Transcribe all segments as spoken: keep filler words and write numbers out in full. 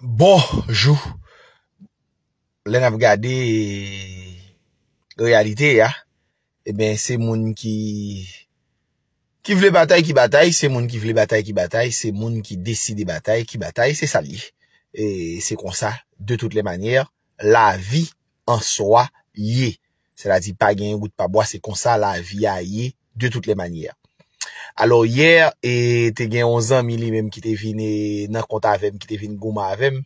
Bonjou. Lè n ap gade reyalite a, ebyen, se moun ki, ki vle batay ki batay, se moun ki vle batay ki batay, se moun ki deside batay ki batay, se sa l ye. E se konsa, de toutes les manières, lavi an swa ye. Sètadi, pa gen yon gout pa bwa, se konsa lavi a ye, de toutes les manières. Alò, yè, e, te gen yon zanmi li menm ki te vin, e, nan kont avè m, ki te vin goumen avè m.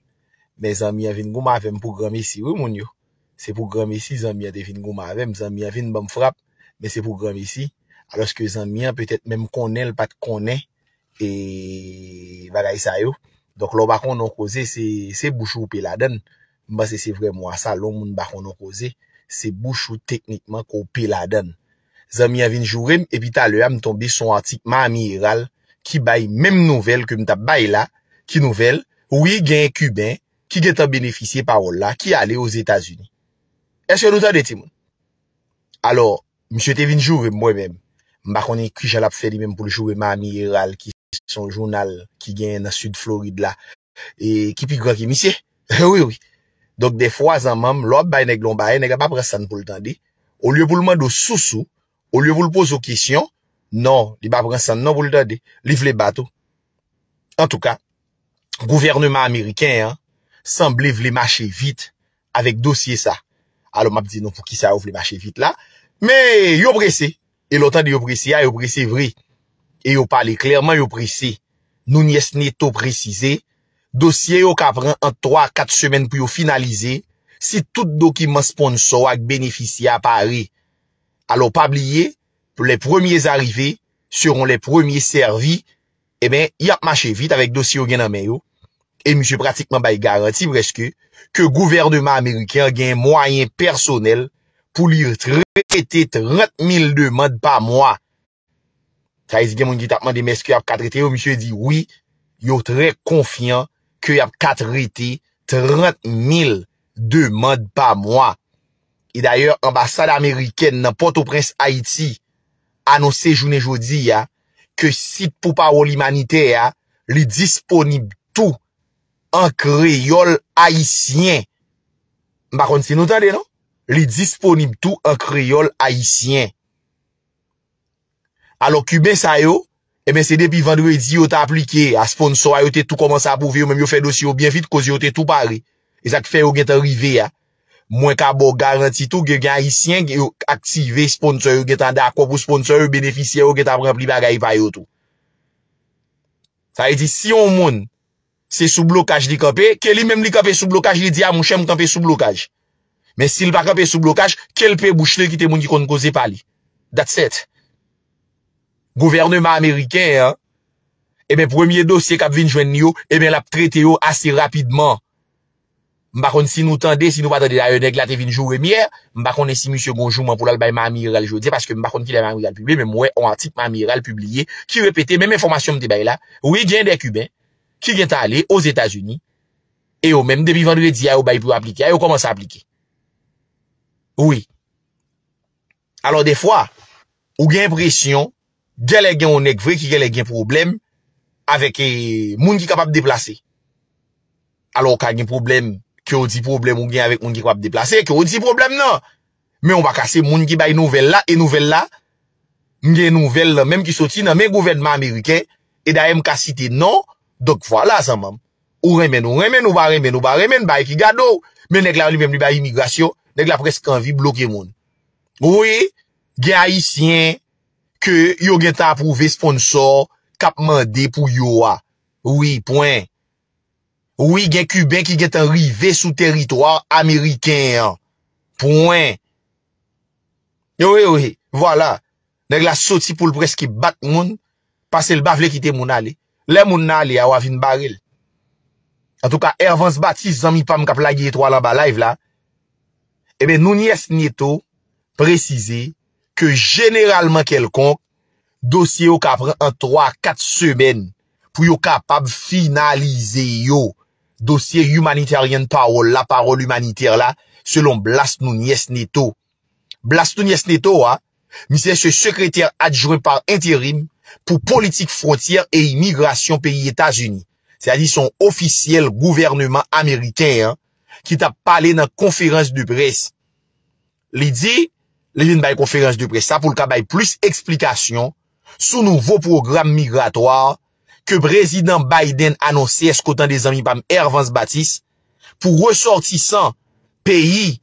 Men zanmi an vin goumen avè m pou granmesi, wi, moun yo. Se pou granmesi zanmi an te vin goumen avè m. Zanmi an vin ban m frap, men se pou granmesi. Alòske zanmi an petèt menm konnen l pa t konnen, e, bagay sa yo. Donk, lè w pa konnen yon koze, se, se bouch ou pe ladan l. M panse se vrè mo a sa, lè yon moun pa konnen yon koze, se bouch ou teknikman ke w pe ladan l. Zanmi an vin joure m, epi talè a m tonbe sou yon atik Mami Eral ki bay menm nouvèl ke m t ap bay la. Ki nouvèl? Wi, gen Kiben ki gentan benefisye pawòl la, ki ale Ozetazini. Èske nou tande, timoun? Alò, misye te vin joure m mwen menm. M pa konnen kijan l ap fè li menm pou l joure Mami Eral, ki se yon jounal ki genyen nan Sid Florid la, e ki pi gran ke misye. Wi, wi. Donk, dèfwa, zanmanm, lè w ap bay nèg la yon bagay, nèg la pa pran sann pou l tande. Olye pou l mande w sous ou, olye pou l poze w kesyon, non, li pa pran sann non pou l tande. Li vle bat ou. Antouka, gouvènman ameriken an sanble vle mache vit avèk dosye sa. Alò, m ap di nou poukisa yo vle mache vit la. Men yo prese. E lè w tande yo prese a, yo prese vre. E yo pale klèman, yo prese. Nunez Neto presize, dosye yo ka pran ant twa a kat semèn pou yo finalize, si tout dokiman sponsò ak benefisyè a pare. Alò, pa bliye, les premiers arrivés seront les premiers servis. Ebyen, y ap mache vit avèk dosye yo gen nan men yo. E misye pratikman bay garanti prèske ke gouvènman ameriken an gen mwayen pèsonèl pou li trete trant mil demann pa mwa. Sa vle di gen moun ki t ap mande m èske y ap ka trete yo, misye di wi, yo trè konfyan ke y ap ka trete trant mil demann pa mwa. E dayè, anbasad amerikèn nan Pòtoprens, Ayiti, anonse jounen jodi a ke sit pou pawòl imanitè a, li disponib tou an kreyòl ayisyen. M pa konn si nou tande, non? Li disponib tou an kreyòl ayisyen. Alò, Kiben sa yo, ebyen, se depi vandredi yo te aplike a, sponsò a yo te tou kòmanse apwouve, yo menm yo fè dosye yo byen vit, koz yo te tou pare. E sa k fè yo gentan rive a. Mwen ka ba w garanti tou, gen, gen Ayisyen, gen, yo aktive sponsò yo, gentan dakò pou sponsò yo, benefisyè yo gentan ap ranpli bagay pa yo tou. Sa vle di, si yon moun se sou blokaj li kanpe, ke li menm li kanpe sou blokaj, li di, a, monchè, m kanpe sou blokaj. Men si l pa kanpe sou blokaj, ke l pe bouch li, kite moun ki konn koze pale. That's it. Gouvènman ameriken an, ebyen, premye dosye k ap vin jwenn li yo, ebyen, l ap trete yo ase rapidman. M pa konn si nou tande, si nou pa tande, dayè, nèg la te vin joure m yè, m pa konnen si misye gon jouman pou l al bay Mami Eral jodi a, paske m pa konn kilè Mami Eral pibliye, men m wè yon atik Mami Eral pibliye ki repete menm enfòmasyon m te bay la. Wi, gen de Kiben ki gentan ale Ozetazini, e yo menm, depi vandredi a, yo bay pou yo aplike a, yo kòmanse aplike. Wi. Alò, defwa, ou gen enpresyon, genlè gen yon nèg vre ki genlè gen pwoblèm avèk, e, moun ki kapab deplase. Alò, ou ka gen pwoblèm, ke w di pwoblèm ou gen avèk moun ki kapab deplase, ke w di pwoblèm nan. Men ou pa ka se moun ki bay nouvèl la, e nouvèl la, m gen nouvèl lan menm ki soti nan men gouvènman ameriken, e dayè m ka site non, donk vwala, zanmanm. Ou renmen l, ou renmen l, ou pa renmen l, ou pa renmen l, bagay ki gade w. Men nèg la li menm li bay imigrasyon, nèg la prèske anvi bloke moun. Wi, gen Ayisyen ke yo gentan apwouve sponsò k ap mande pou yo a. Wi, pwen. Wi, gen Kiben ki gentan rive sou teritwa ameriken an. Pwen. Wi, wi, vwala. Nèg la soti pou l prèske bat moun, paske l pa vle kite moun ale. Lè moun nan ale a, w a vin bare l. Antouka, Ervans Batis, zanmi pa m k ap lage etwal anba live la, ebyen, Nunez Neto presize ke jeneralman kèlkonk, dosye yo ka pran ant twa a kat semèn pou yo kapab finalize yo. Dosye humanitarian pawòl la, pawòl imanitè la, selon Blas Nunez Neto. Blas Nunez Neto a, misye se sekretè adjwen pa enterim pou politik fwontyè e imigrasyon peyi Etazini. Sètadi se yon ofisyèl gouvèneman ameriken an ki t ap pale nan konferans de près. Li di, li vin bay konferans de près sa pou l ka bay plis eksplikasyon sou nouvo pwogram migratwa ke Prezidan Biden anonse, èske w tande zanmi pa m Ervans Batis, pou resòtisan peyi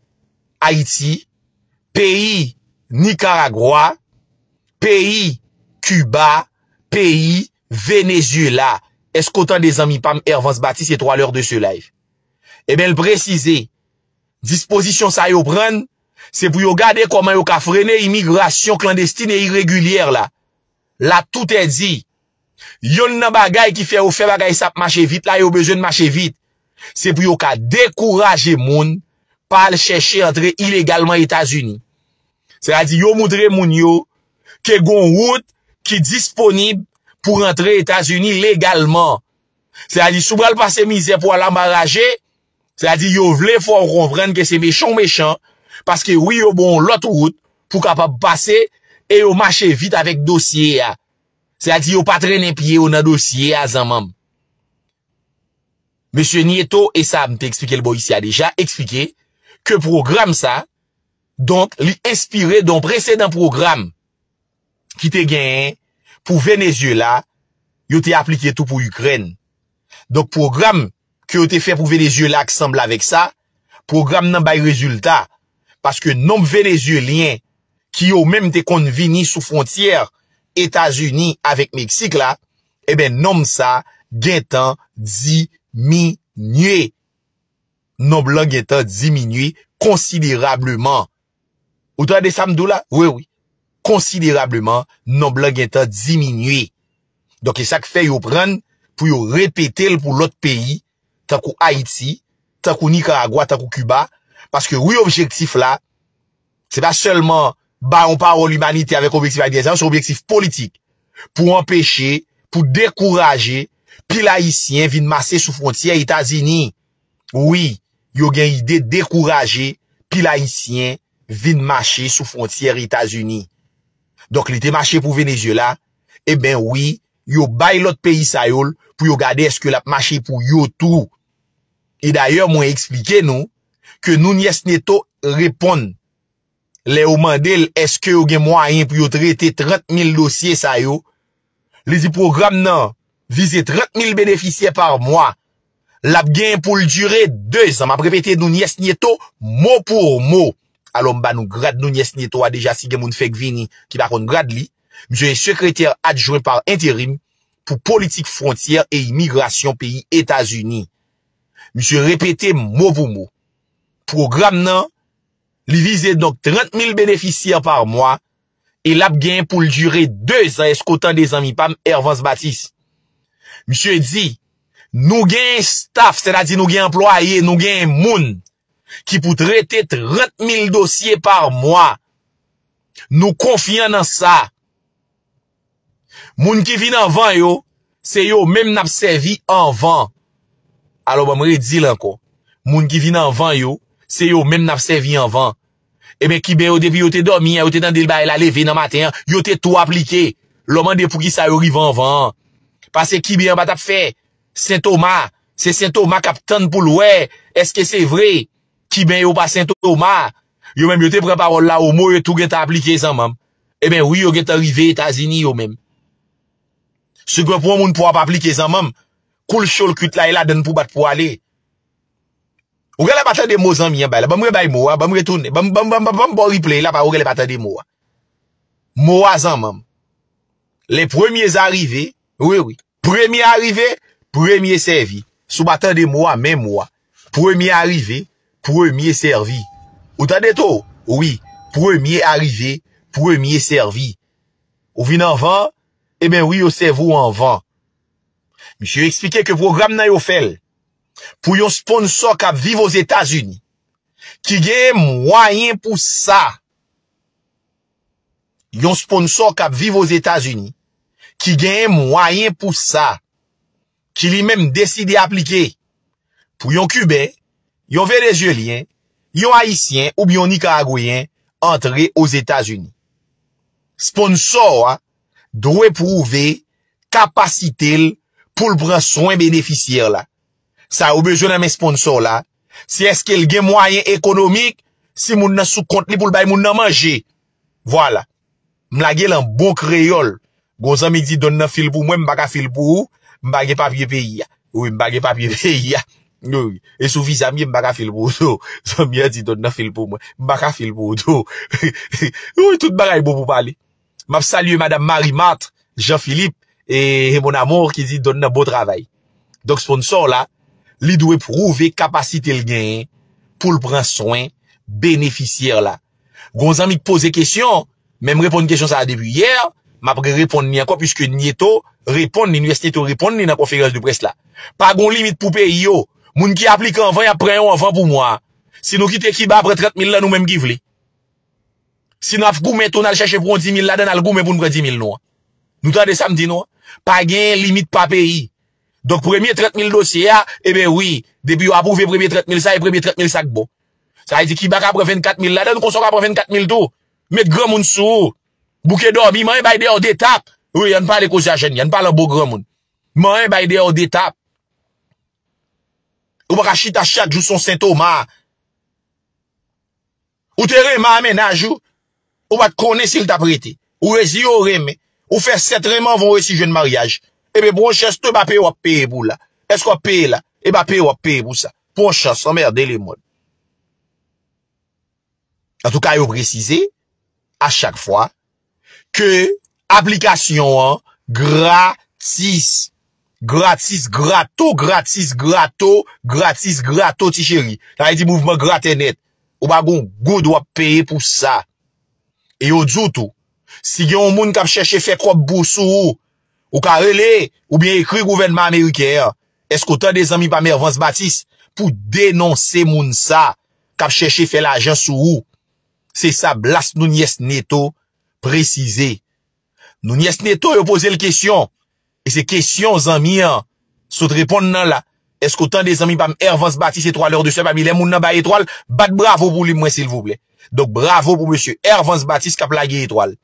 Ayiti, peyi Nikaragwa, peyi Kiba, peyi Venezyela. Èske w tande zanmi pa m Ervans Batis e twa lè de ce live? Ebyen, l presize, dispozisyon sa yo pran, se pou yo gade kòman yo ka frene imigrasyon klandestin e iregilyè la. La tout est dit. Yonn nan bagay ki fè yo fè bagay sa ap mache vit la, yo bezwen mache vit. Se pou yo ka dekouraje moun pa al chèche antre ilegalman Etazini. Sètadi yo moutre moun yo ke gon wout ki disponib pou rantre Etazini legalman. Sètadi si w pral pase mizè pou al anbaraje, sètadi yo vle fè w konprann ke se mechan w mechan, paske wi yo ba w yon lòt wout pou w kapab pase e yo mache vit avèk dosye a. Sètadi yo pa trennen pye yo nan dosye a zanmanm. Mesye Nieto, e sa m te eksplike l bò isi a deja, eksplike ke pwogram sa, donk, li enspire de yon presedan pwogram ki te genyen pou Venezyela, yo te aplike tou pou Ikrèn. Donk, pwogram ke yo te fè pou Venezyela k sanble avèk sa, pwogram nan bay rezilta, paske nonb Venezyelyen ki yo menm te konn vini sou fwontyè Etazini avèk Meksik la, ebyen, nonb sa gentan diminye. Nonb lan gentan diminye konsiderableman. Ou tande sa m di w la? Wi, wi. Konsiderableman, nonb lan gentan diminye. Donk, e sa k fè yo pran pou yo repete l pou lòt peyi, tankou Ayiti, tankou Nikaragwa, tankou Kiba, paske wi, objektif la, se pa sèlman ba yon pawòl imanitè avèk objektif imanitè, se yon objektif politik pou anpeche, pou dekouraje pil Ayisyen vin mache sou fwontyè Etazini. Wi, yo gen ide dekouraje pil Ayisyen vin mache sou fwontyè Etazini. Donk, li te mache pou Venezyela, ebyen wi, yo bay lòt peyi sa yo l pou yo gade èske l ap mache pou yo tou. E dayè, mwen eksplike nou ke Nunes Nieto reponn lè yo mande l èske yo gen mwayen pou yo trete trant mil dosye sa yo. Li di pwogram nan vize trant mil benefisyè pa mwa. L ap gen pou l dire dezan. M ap repete Nunes Nieto mo pou mo. Alò, m ba nou grad Nunes Nieto a deja si gen moun fèk vini ki pa konn grad li. Misye se sekretè adjwen pa enterim pou politik fwontyè e imigrasyon peyi Etazini. Misye repete mo pou mo. Pwogram nan, li vize donk trant mil benefisyè pa mwa e l ap gen pou l dire dezan. Èske w tande zanmi pa m Ervans Batis? Misye di, nou gen staff, sètadi nou gen anplwaye, nou gen moun ki pou trete trant mil dosye pa mwa. Nou konfyan nan sa. Moun ki vin anvan yo, se yo menm n ap sèvi anvan. Alò, ban m redi l ankò. Moun ki vin anvan yo, se yo menm n ap sèvi anvan. Ebyen, Kiben yo, depi yo te dòmi a, yo te tande bagay la leve nan maten an, yo te tou aplike. Lè w mande poukisa yo rive anvan an. Paske Kiben an pa t ap fè Sentoma. Se Sentoma k ap tann pou l wè èske se vre Kiben yo pa Sentoma. Yo menm, yo te pran pawòl la omo, yo tou gentan aplike zanmanm. Ebyen, wi, yo gentan rive Etazini, yo menm. Si gen pou yon moun pou ap aplike zanmanm, koul cho l kwit la, e ladann pou bat pou ale. Ou genlè pa tande mo zanmi an bay la. Ban m rebay mo a, ban m retounen. Ban m, ban m, ban m, ban m, ban m ba w replay la, pa ou genlè pa tande mo a. Mo a zanmanm. Les premiers arrivés, wi, wi. Premye arive, premye sèvi. Si w pa tande mo a, men mo a. Premye arive, premye sèvi. Ou tande tou? Wi. Premye arive, premye sèvi. Ou vin anvan, ebyen wi, yo sèvi w anvan. Misye eksplike ke pwogram nan yo fè l pou yon sponsò k ap viv Ozetazini, ki genyen mwayen pou sa. Yon sponsò k ap viv Ozetazini, ki genyen mwayen pou sa, ki li menm deside aplike pou yon Kiben, yon Venezyelyen, yon Ayisyen oubyen yon Nikaragweyen antre Ozetazini. Sponsò a dwe pwouve kapasite l pou l pran swen benefisyè la. Sa yo bezwen nan men sponsò la, se èske l gen mwayen ekonomik, si moun nan sou kont li, pou l bay moun nan manje. Vwala. M lage l an bon kreyòl. Gon zanmi ki di, "Donn nan fil pou mwen, m pa ka fil pou ou, m pa gen papye peyi a." Wi, m pa gen papye peyi a. Wi, wi. E sou viza m ye, m pa ka fil pou ou tou. Zanmi an di, "Donn nan fil pou mwen, m pa ka fil pou ou tou." Wi, tout bagay bon pou pale. M ap salye Madam Marie Marthe Jean Philippe e, e Mon Amour ki di, "Donn nan bon travay." Donk, sponsò la, li dwe pwouve kapasite l genyen pou l pran swen benefisyè la. Gon zanmi k poze kesyon, men m reponn kesyon sa a depi yè, m ap reponn li ankò, piske Nieto reponn li, Nunez Nieto reponn li nan konferans de près la. Pa gon limit pou peyi yo. Moun ki aplike anvan, y ap pran yo anvan pou mwa. Si nou kite Kiba pran trant mil lan, nou menm ki vle. Si n ap goumen tou, n al chèche pou yon dis mil ladan, n al goumen pou n pran dis mil nou an. Nou tande sa m di nou an? Pa gen limit pa peyi. Donk, premye trant mil dosye a, ebyen wi, depi yo apwouve premye trant mil sa, e premye trant mil sa k bon. Sa vle di Kiba ka pran vennkat mil ladan, konsa w ka pran vennkat mil tou. Met granmoun sou ou. Bouke dòmi, manyen bay dèyè w de tap. Wi, ann pale koze a jèn, ann pale an bon granmoun. Manyen bay dèyè w de tap. Ou pa ka chita chak jou se yon sentoma. Ou te renmen a mennaj ou, ou pa t konnen si l t ap rete. Ou reziye w renmen. Ou fè sèt renmen anvan w resi jwenn maryaj. Ebyen, pran yon chèz tou, e pa peye w ap peye pou la. Èske w ap peye la? E pa peye w ap peye pou sa. Pran yon chans, anmède lemonn. Antouka, yo presize, a chak fwa, ke aplikasyon an gratis. Gratis, grato, gratis, grato, gratis, grato, ti cheri. Sa vle di mouvman gratè nèt. Ou pa gon goud w ap peye pou sa. E yo di w tou, si gen yon moun k ap chèche fè kòb pou sou ou, ou ka rele oubyen ekri gouvènman ameriken an. Èske w tande zanmi pa m Ervens Batis pou denonse moun sa k ap chèche fè lajan sou ou? Se sa Blas Nunez Nieto presize. Nunez Nieto, yo poze l kesyon. E se kesyon zanmi an sot reponn nan la. Èske w tande zanmi pa m Ervens Batis etwal de sè pami lè moun nan bay etwal, bat bravo pou li mwen silvouplè. Donk bravo pou mesye Ervens Batis k ap lage etwal.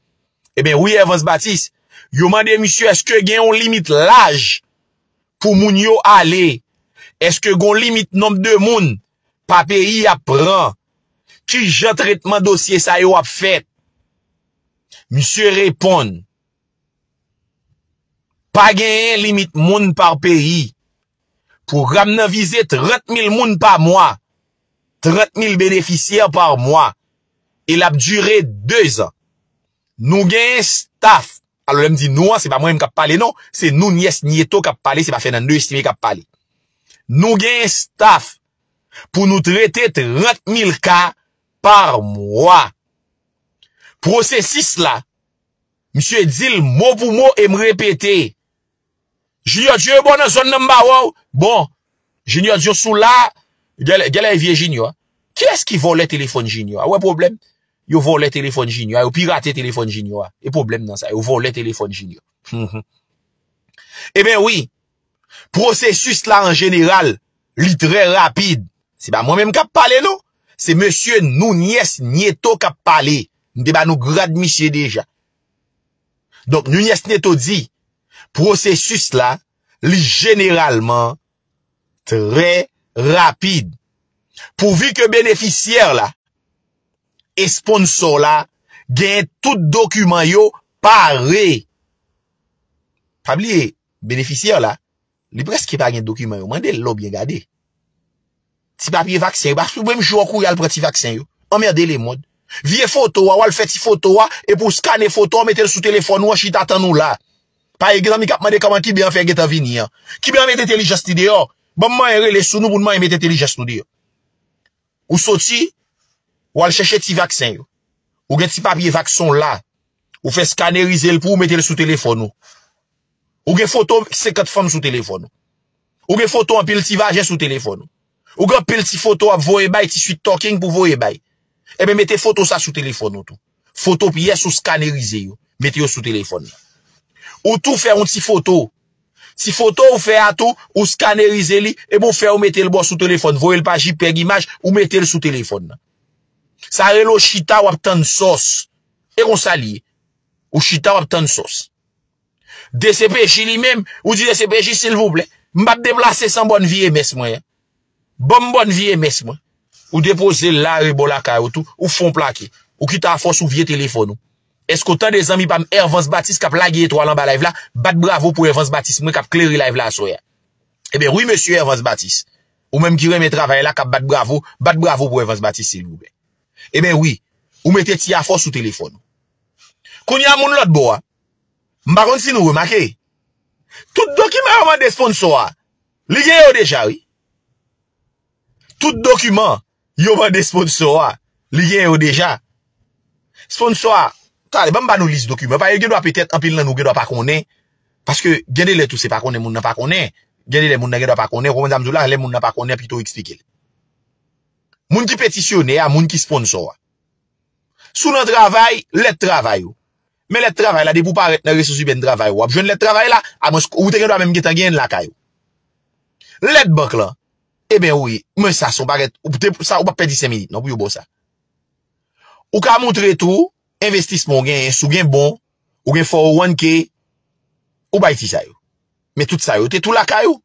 Ebyen wi Ervens Batis, yo mande misye èske gen yon limit laj pou moun yo ale? Èske gen yon limit nonb de moun pa peyi y ap pran? Kijan tretman dosye sa yo ap fèt? Misye reponn, pa genyen limit moun pa peyi. Pwogram nan vize trant mil moun pa mwa, trant mil benefisyè pa mwa, e l ap dire dezan. Nou genyen staf. Alò, lè m di nou an, se pa mwen menm k ap pale, non. Se Nunez Nieto k ap pale, se pa Fernando Estimé k ap pale. Nou genyen staf pou nou trete trant mil ka pa mwa. Pwosesis la, misye di l mo pou mo e m repete. Junior Dieu, bon, nan zòn nan m pa wè w. Bon, Junior Dieu sou la, gèlè, gèlè vye Junior. Kiyès ki vòlè telefòn Junior a? Ou wè pwoblèm? Yo vòlè telefòn Junior a, yo pirate telefòn Junior a. E pwoblèm nan sa, yo vòlè telefòn Junior. Ebyen wi, pwosesis la an jeneral, li trè rapid. Se pa mwen menm k ap pale non, se mesye Nunez Nieto k ap pale. M te ba nou grad misye deja. Donk, Nunez Nieto di, pwosesis la, li jeneralman trè rapid. Pouvi ke benefisyè la, esponsò la, gen tout dokiman yo pare. Pa bliye, benefisyè la, li prèske pa gen dokiman yo. Mande l lè w byen gade. Ti papye vaksen yo, pa sou menm jou an kouri al pran ti vaksen yo. Anmède lemonn. Vye foto a, w al fè ti foto a, epi w skane foto a, w mete l sou telefòn ou, w chita tann ou la. Pa gen zanmi k ap mande kòman Kiben an fè gentan vini an. Kiben an met entèlijans li deyò. Ban m manyen rele sou nou pou n manyen met entèlijans nou deyò. Ou soti, w al chèche ti vaksen yo. Ou gen ti papye vaksen w la. Ou fè skanerize l pou ou mete l sou telefòn ou. Ou gen foto senkant fanm sou telefòn ou. Ou gen foto anpil ti vajen sou telefòn ou. Ou gen anpil ti foto w ap voye bay, ti sweet talking pou voye bay. Ebyen, mete foto sa sou telefòn ou tou. Foto pyès ou skanerize yo. Mete yo sou telefòn nan. Ou tou fè yon ti foto. Ti foto ou fè a tou, ou skanerize li, epi ou fè ou mete l bò sou telefòn, voye l pa JPEG imaj, ou mete l sou telefòn nan. Sa rele w chita w ap tann sòs. E konsa l ye. Ou chita w ap tann sòs. D C P J li menm, ou di D C P J, silvouplè, m p ap deplase san bòn V M S mwen an. Ban m bòn V M S mwen. Ou depoze l la, rebò lakay ou tou, ou fè yon plake. Ou kite afòs ou vye telefòn ou. Èske w tande zanmi pa m Ervans Batis k ap lage etwal anba live la? Bat bravo pou Ervans Batis mwen k ap klere live la aswè a. Ebyen wi, mesye Ervans Batis. Ou menm ki renmen travay la, k ap bat bravo, bat bravo pou Ervans Batis, silvouplè. Ebyen wi, ou mete ti afòs sou telefòn ou. Kounye a, moun lòt bò a, m pa konn si nou remake, tout dokiman yo mande sponsò a, li gen yo deja, wi. Tout dokiman yo mande sponsò a, li gen yo deja. Sponsò a, talè, ban m ba nou lis dokiman. Pa gen dwa petèt, anpil nan nou gen dwa pa konnen. Paske gen de lè tou se pa konnen moun nan pa konnen. Gen de lè moun nan gen dwa pa konnen. Ou konprann sa m di w la, lè moun nan pa konnen, pito eksplike l. Moun ki petisyonè a, moun ki sponsò a. Si w nan travay, lèt travay ou. Men lèt travay la, depi w parèt nan resous imèn travay ou, w ap jwenn lèt travay la, amwens ou te gen dwa menm gentan genyen l lakay ou. Lèt bank lan, ebyen wi, men sa se yon bagay, ou te, sa, ou p ap pèdi senk minit non pou yo ba w sa. Ou ka montre tou envestisman w genyen, si w gen bon, ou gen four oh one K, ou bay ti sa yo. Men tout sa yo te tou lakay ou.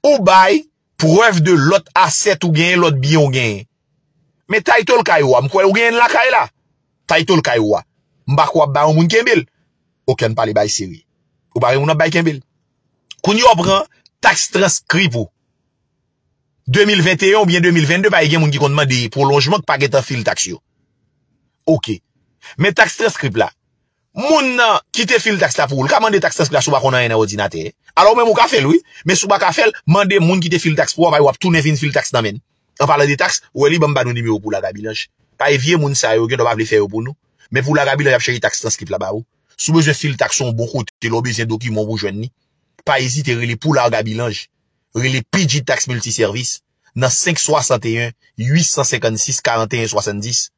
Ou bay prèv de lòt asèt ou genyen, lòt byen ou genyen. Men title kay ou a, m kwè ou genyen l lakay la. Title kay ou a. M pa kwè w ap bay yon moun kenbe l. Okenn pale bay serye. Ou pa gen moun ap bay kenbe l. Kounye a w pran taks transkrip ou. De mil venteyen oubyen de mil vennde, pa gen moun ki konn mande pwolonjman k pa gentan fil taks yo. Oke. Men taks transkrip la. Moun nan ki te fil taks la pou ou, l ka mande taks transkrip la si w pa konn anyen nan òdinatè. Alò, ou menm ou ka fè l, wi. Men si w pa ka fè l, mande moun ki te fil taks pou ou, w ap tounen vin fil taks nan men l. An palan de taks, ou wè li ban m ba nou nimewo pou Lagabilanj. Pa e vye moun sa yo, gen dwa pa vle fè yo pou nou. Men pou Lagabilanj ap chèche taks transkrip la ba ou. Si w bezwen fil taks yon bon kote, lè w bezwen dokiman w pou jwenn li, pa ezite rele pou Lagabilanj. Rele P G Tax Multiservice nan senk swasanteyen uit san senkannsis karanteyen swasanndis.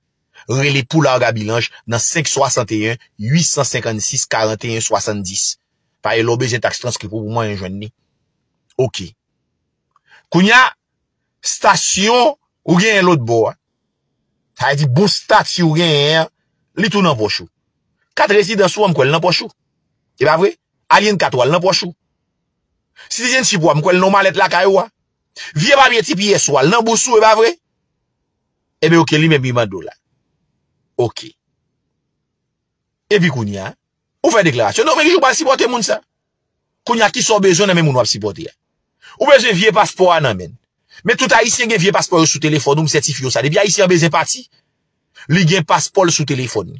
Rele pou Lagabilanj nan senk swasanteyen uit san senkannsis karanteyen swasanndis. Paske lè w bezwen taks transkrip ou pou mwayen jwenn li. Oke. Kounye a, stasyon ou genyen lòt bò a. Sa vle di bon stati ou genyen an, li tou nan pòch ou. Kat rezidans ou an, m kwè l nan pòch ou. E pa vre? Alyen kat ou a, l nan pòch ou. Citizenship ou a, m kwè l nan malèt lakay ou a. Vye papye T P S ou a, l nan bous ou, e pa vre? Ebyen, oke, li menm li mande w la. Oke. Epi kounye a, ou fè deklarasyon. Non, men ki jou w pral sipòte moun sa? Kounye a, kisa w bezwen nan men moun w ap sipòte a? Ou bezwen vye paspò a nan men l. Men tout Ayisyen gen vye paspò yo sou telefòn ou, m sètifye w sa. Depi Ayisyen an bezwen pati, li gen paspò l sou telefòn li.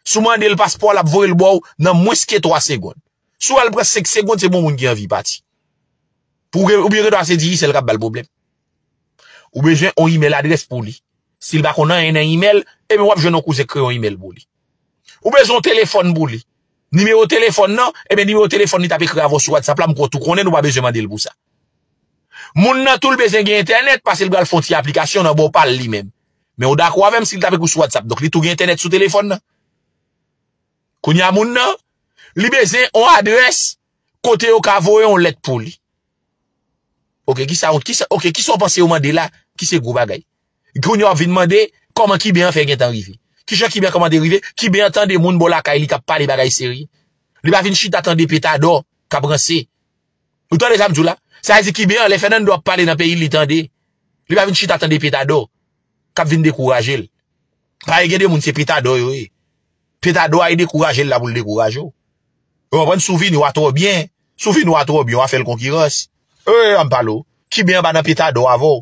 Si w mande l paspò a, l ap voye l ba w nan mwens ke twa segonn. Si w wè l pran senk segonn, se bon moun ki anvi pati. Pou gen, oubyen gen dwa se diri sèl k ap ba l pwoblèm. Ou bezwen yon imèl adrès pou li. Si l pa konn anyen nan imèl, ebyen w ap jwenn yon kouzen k kreye yon imèl pou li. Ou bezwen yon telefòn pou li. Nimewo telefòn nan, ebyen nimewo telefòn li t ap ekri avè w sou WhatsApp la, m kwè w tou konnen, nou pa bezwen mande l pou sa. Moun nan tou l bezwen gen entènèt, paske l pral fè yon ti aplikasyon nan bò pa l li menm. Men w dakò avè m si l t ap ekri w sou WhatsApp, donk li tou gen entènèt sou telefòn nan. Kounye a moun nan, li bezwen yon adrès kote yo ka voye yon lèt pou li. Oke, kisa, kisa, oke, kisa w panse yo mande la? Ki se gwo bagay? Kounye a w ap vin mande kòman Kiben an fè gentan rive. Kijan Kiben an kòmande rive? Kiben an tande moun bò lakay li k ap pale bagay serye. Li pa vin chita tande petadò k ap ranse. Ou tande sa m di w la? Sa vle di Kiben an, lè Fernando ap pale nan peyi l, li tande. Li pa vin chita tande petadò k ap vin dekouraje l. Paske gen de moun se petadò yo ye. Petadò a e dekouraje l la pou l dekouraje w. Ou konprann? Si w vini w a twò byen. Si w vini w a twò byen, w a fè l konkirans. E, an pale w. Kiben an pa nan petadò avè w.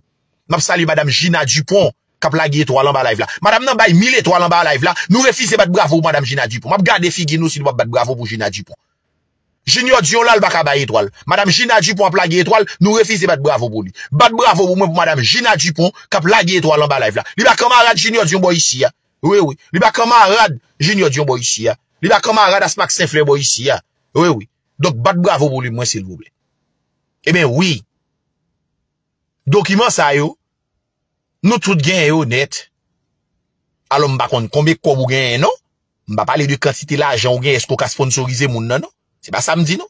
M ap salye madanm Gina Dupont k ap lage etwal anba live la. Madanm nan bay mil etwal anba live la. Nou refize bat bravo pou madanm Gina Dupont. M ap gade figi nou si nou p ap bat bravo pou Gina Dupont. Junior Dion la, l pa ka bay etwal. Madanm Gina Dupont ap lage etwal, nou refize bat bravo pou li. Bat bravo pou mwen pou madanm Gina Dupont k ap lage etwal anba live la. Li pa kanmarad Junior Dion bò isi a. Wi, wi. Li pa kanmarad Junior Dion bò isi a. Li pa kanmarad Asmack Saint-Fleur bò isi a. Wi, wi. Donk, bat bravo pou li, mwen, silvouplè. Ebyen, wi. Dokiman sa yo, nou tout genyen yo nèt. Alò, m pa konn konbyen kòb ou genyen, non. M pa pale de kantite lajan ou genyen, èske w ka sponsorize moun nan, non. Se pa sa m di, non.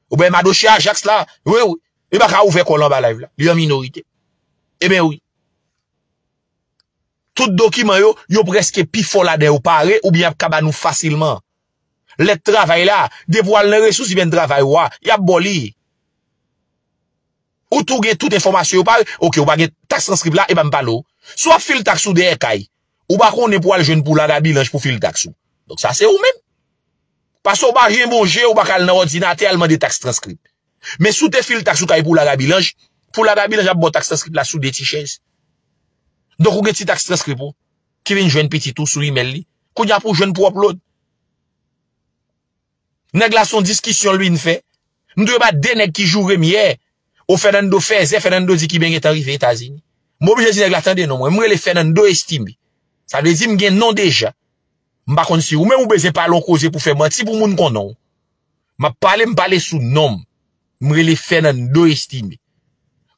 Ou bay madoche Ajax la, wi, wi. Li pa ka ouvè kò l anba live la. Li an minorite. Ebyen, wi. Tout dokiman yo, yo prèske pifò ladan yo pare oubyen y ap ka ba nou fasilman. Lèt travay la, depi w al nan resous imèn travay ou a, y ap ba w li. Ou tou gen tout enfòmasyon yo pare, oke, ou pa gen taks transkrip la, e pa m pale w. Si w ap fil taks ou dèyè kay, ou pa konnen pou w al jwenn pou Lagabilanj pou fil taks ou. Donk sa se ou menm. Paske w pa gen bon je, ou pa ka al nan òdinatè al mande taks transkrip. Men si w te fil taks ou kay pou Lagabilanj, pou Lagabilanj ap ba w taks transkrip la sou de ti chèz. Donk ou gen ti taks transkrip ou ki vin jwenn pitit ou sou imèl li. Kounye a pou w jwenn pou w upload. Nèg la se yon diskisyon l vin fè. M dwe bat de nèg ki joure m yè. O Fernando fèzè, Fernando di Kiben gentan rive Etazini. M oblije di nèg la tande non mwen. M rele Fernando Estime. Sa vle di m gen non deja. M pa konn si ou menm ou bezwen pale yon koze pou fè manti pou moun konnen w. M ap pale, m pale sou non m. M rele Fernando Estime.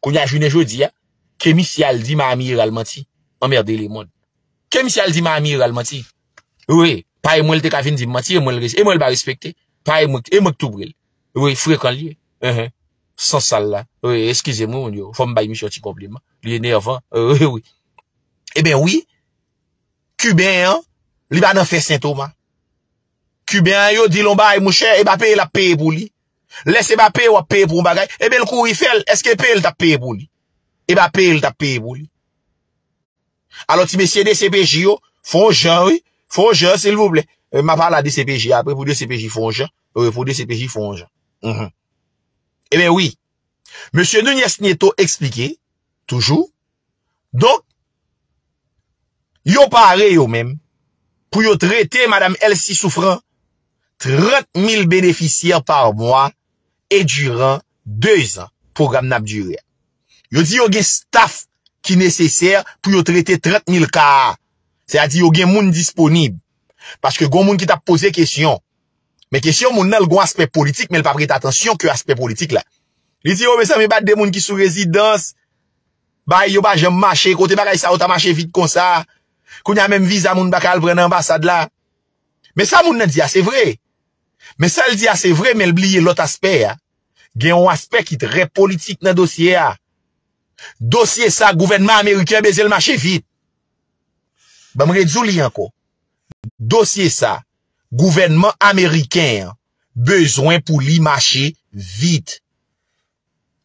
Kounye a jounen jodi a, ke misye al di Miami Herald manti. Anmède lemonn. Ke misye al di Miami Herald manti. Wi, pa e mwen l te ka vin di m manti, e mwen l res- e mwen l pa respekte. Pa e mwen, e mwen k tou pre l. Wi, frekan l ye. Enhen. San sal la. Wi, eskize m wi moun yo. Fò m bay misye yon ti konpliman. Li enèvan. Wi, wi. Ebyen wi, Kiben an, li pa nan fè Sen Toma. Kiben an yo di l yon bagay, monchè, e pa peye l ap peye pou li. Lè se pa peye w ap peye pou yon bagay, ebyen l kouri fè l, èske peye l t ap peye pou li? E pa peye l t ap peye pou li. Alò, ti mesye D C P J yo, fè yon jan, wi. Fè yon jan, silvouplè. E, m a pale a D C P J apre, pou D C P J fè yon jan. Wi, pou D C P J fè yon jan. Mhm. Ebyen, wi. Mesye Nunes Nieto eksplike, toujou. Donk, yo pare yo menm pou yo trete Madam Elsie Souffrant, trant mil benefisyè pa mwa e diran de zan pwogram n ap dire a. Yo di yo gen staff ki nesesè pou yo trete trant mil ka a. Sètadi yo gen moun disponib. Paske gon moun ki t ap poze kesyon. Men kesyon moun nan, l gon aspè politik, men l p ap rete atansyon ke aspè politik la. Li di, yo, mezanmi, pa de moun ki sou rezidans, bagay yo pa janm mache, kote bagay sa yo ta mache vit konsa. Kounye a menm viza moun pa ka al pran nan anbasad la. Men sa moun nan di a, se vre. Men sa l di a, se vre, men l bliye lòt aspè a. Gen yon aspè ki trè politik nan dosye a. Dosye sa, gouvènman ameriken bezwen l mache vit. Ban m redi w li ankò. Dosye sa, gouvènman ameriken an bezwen pou li mache vit.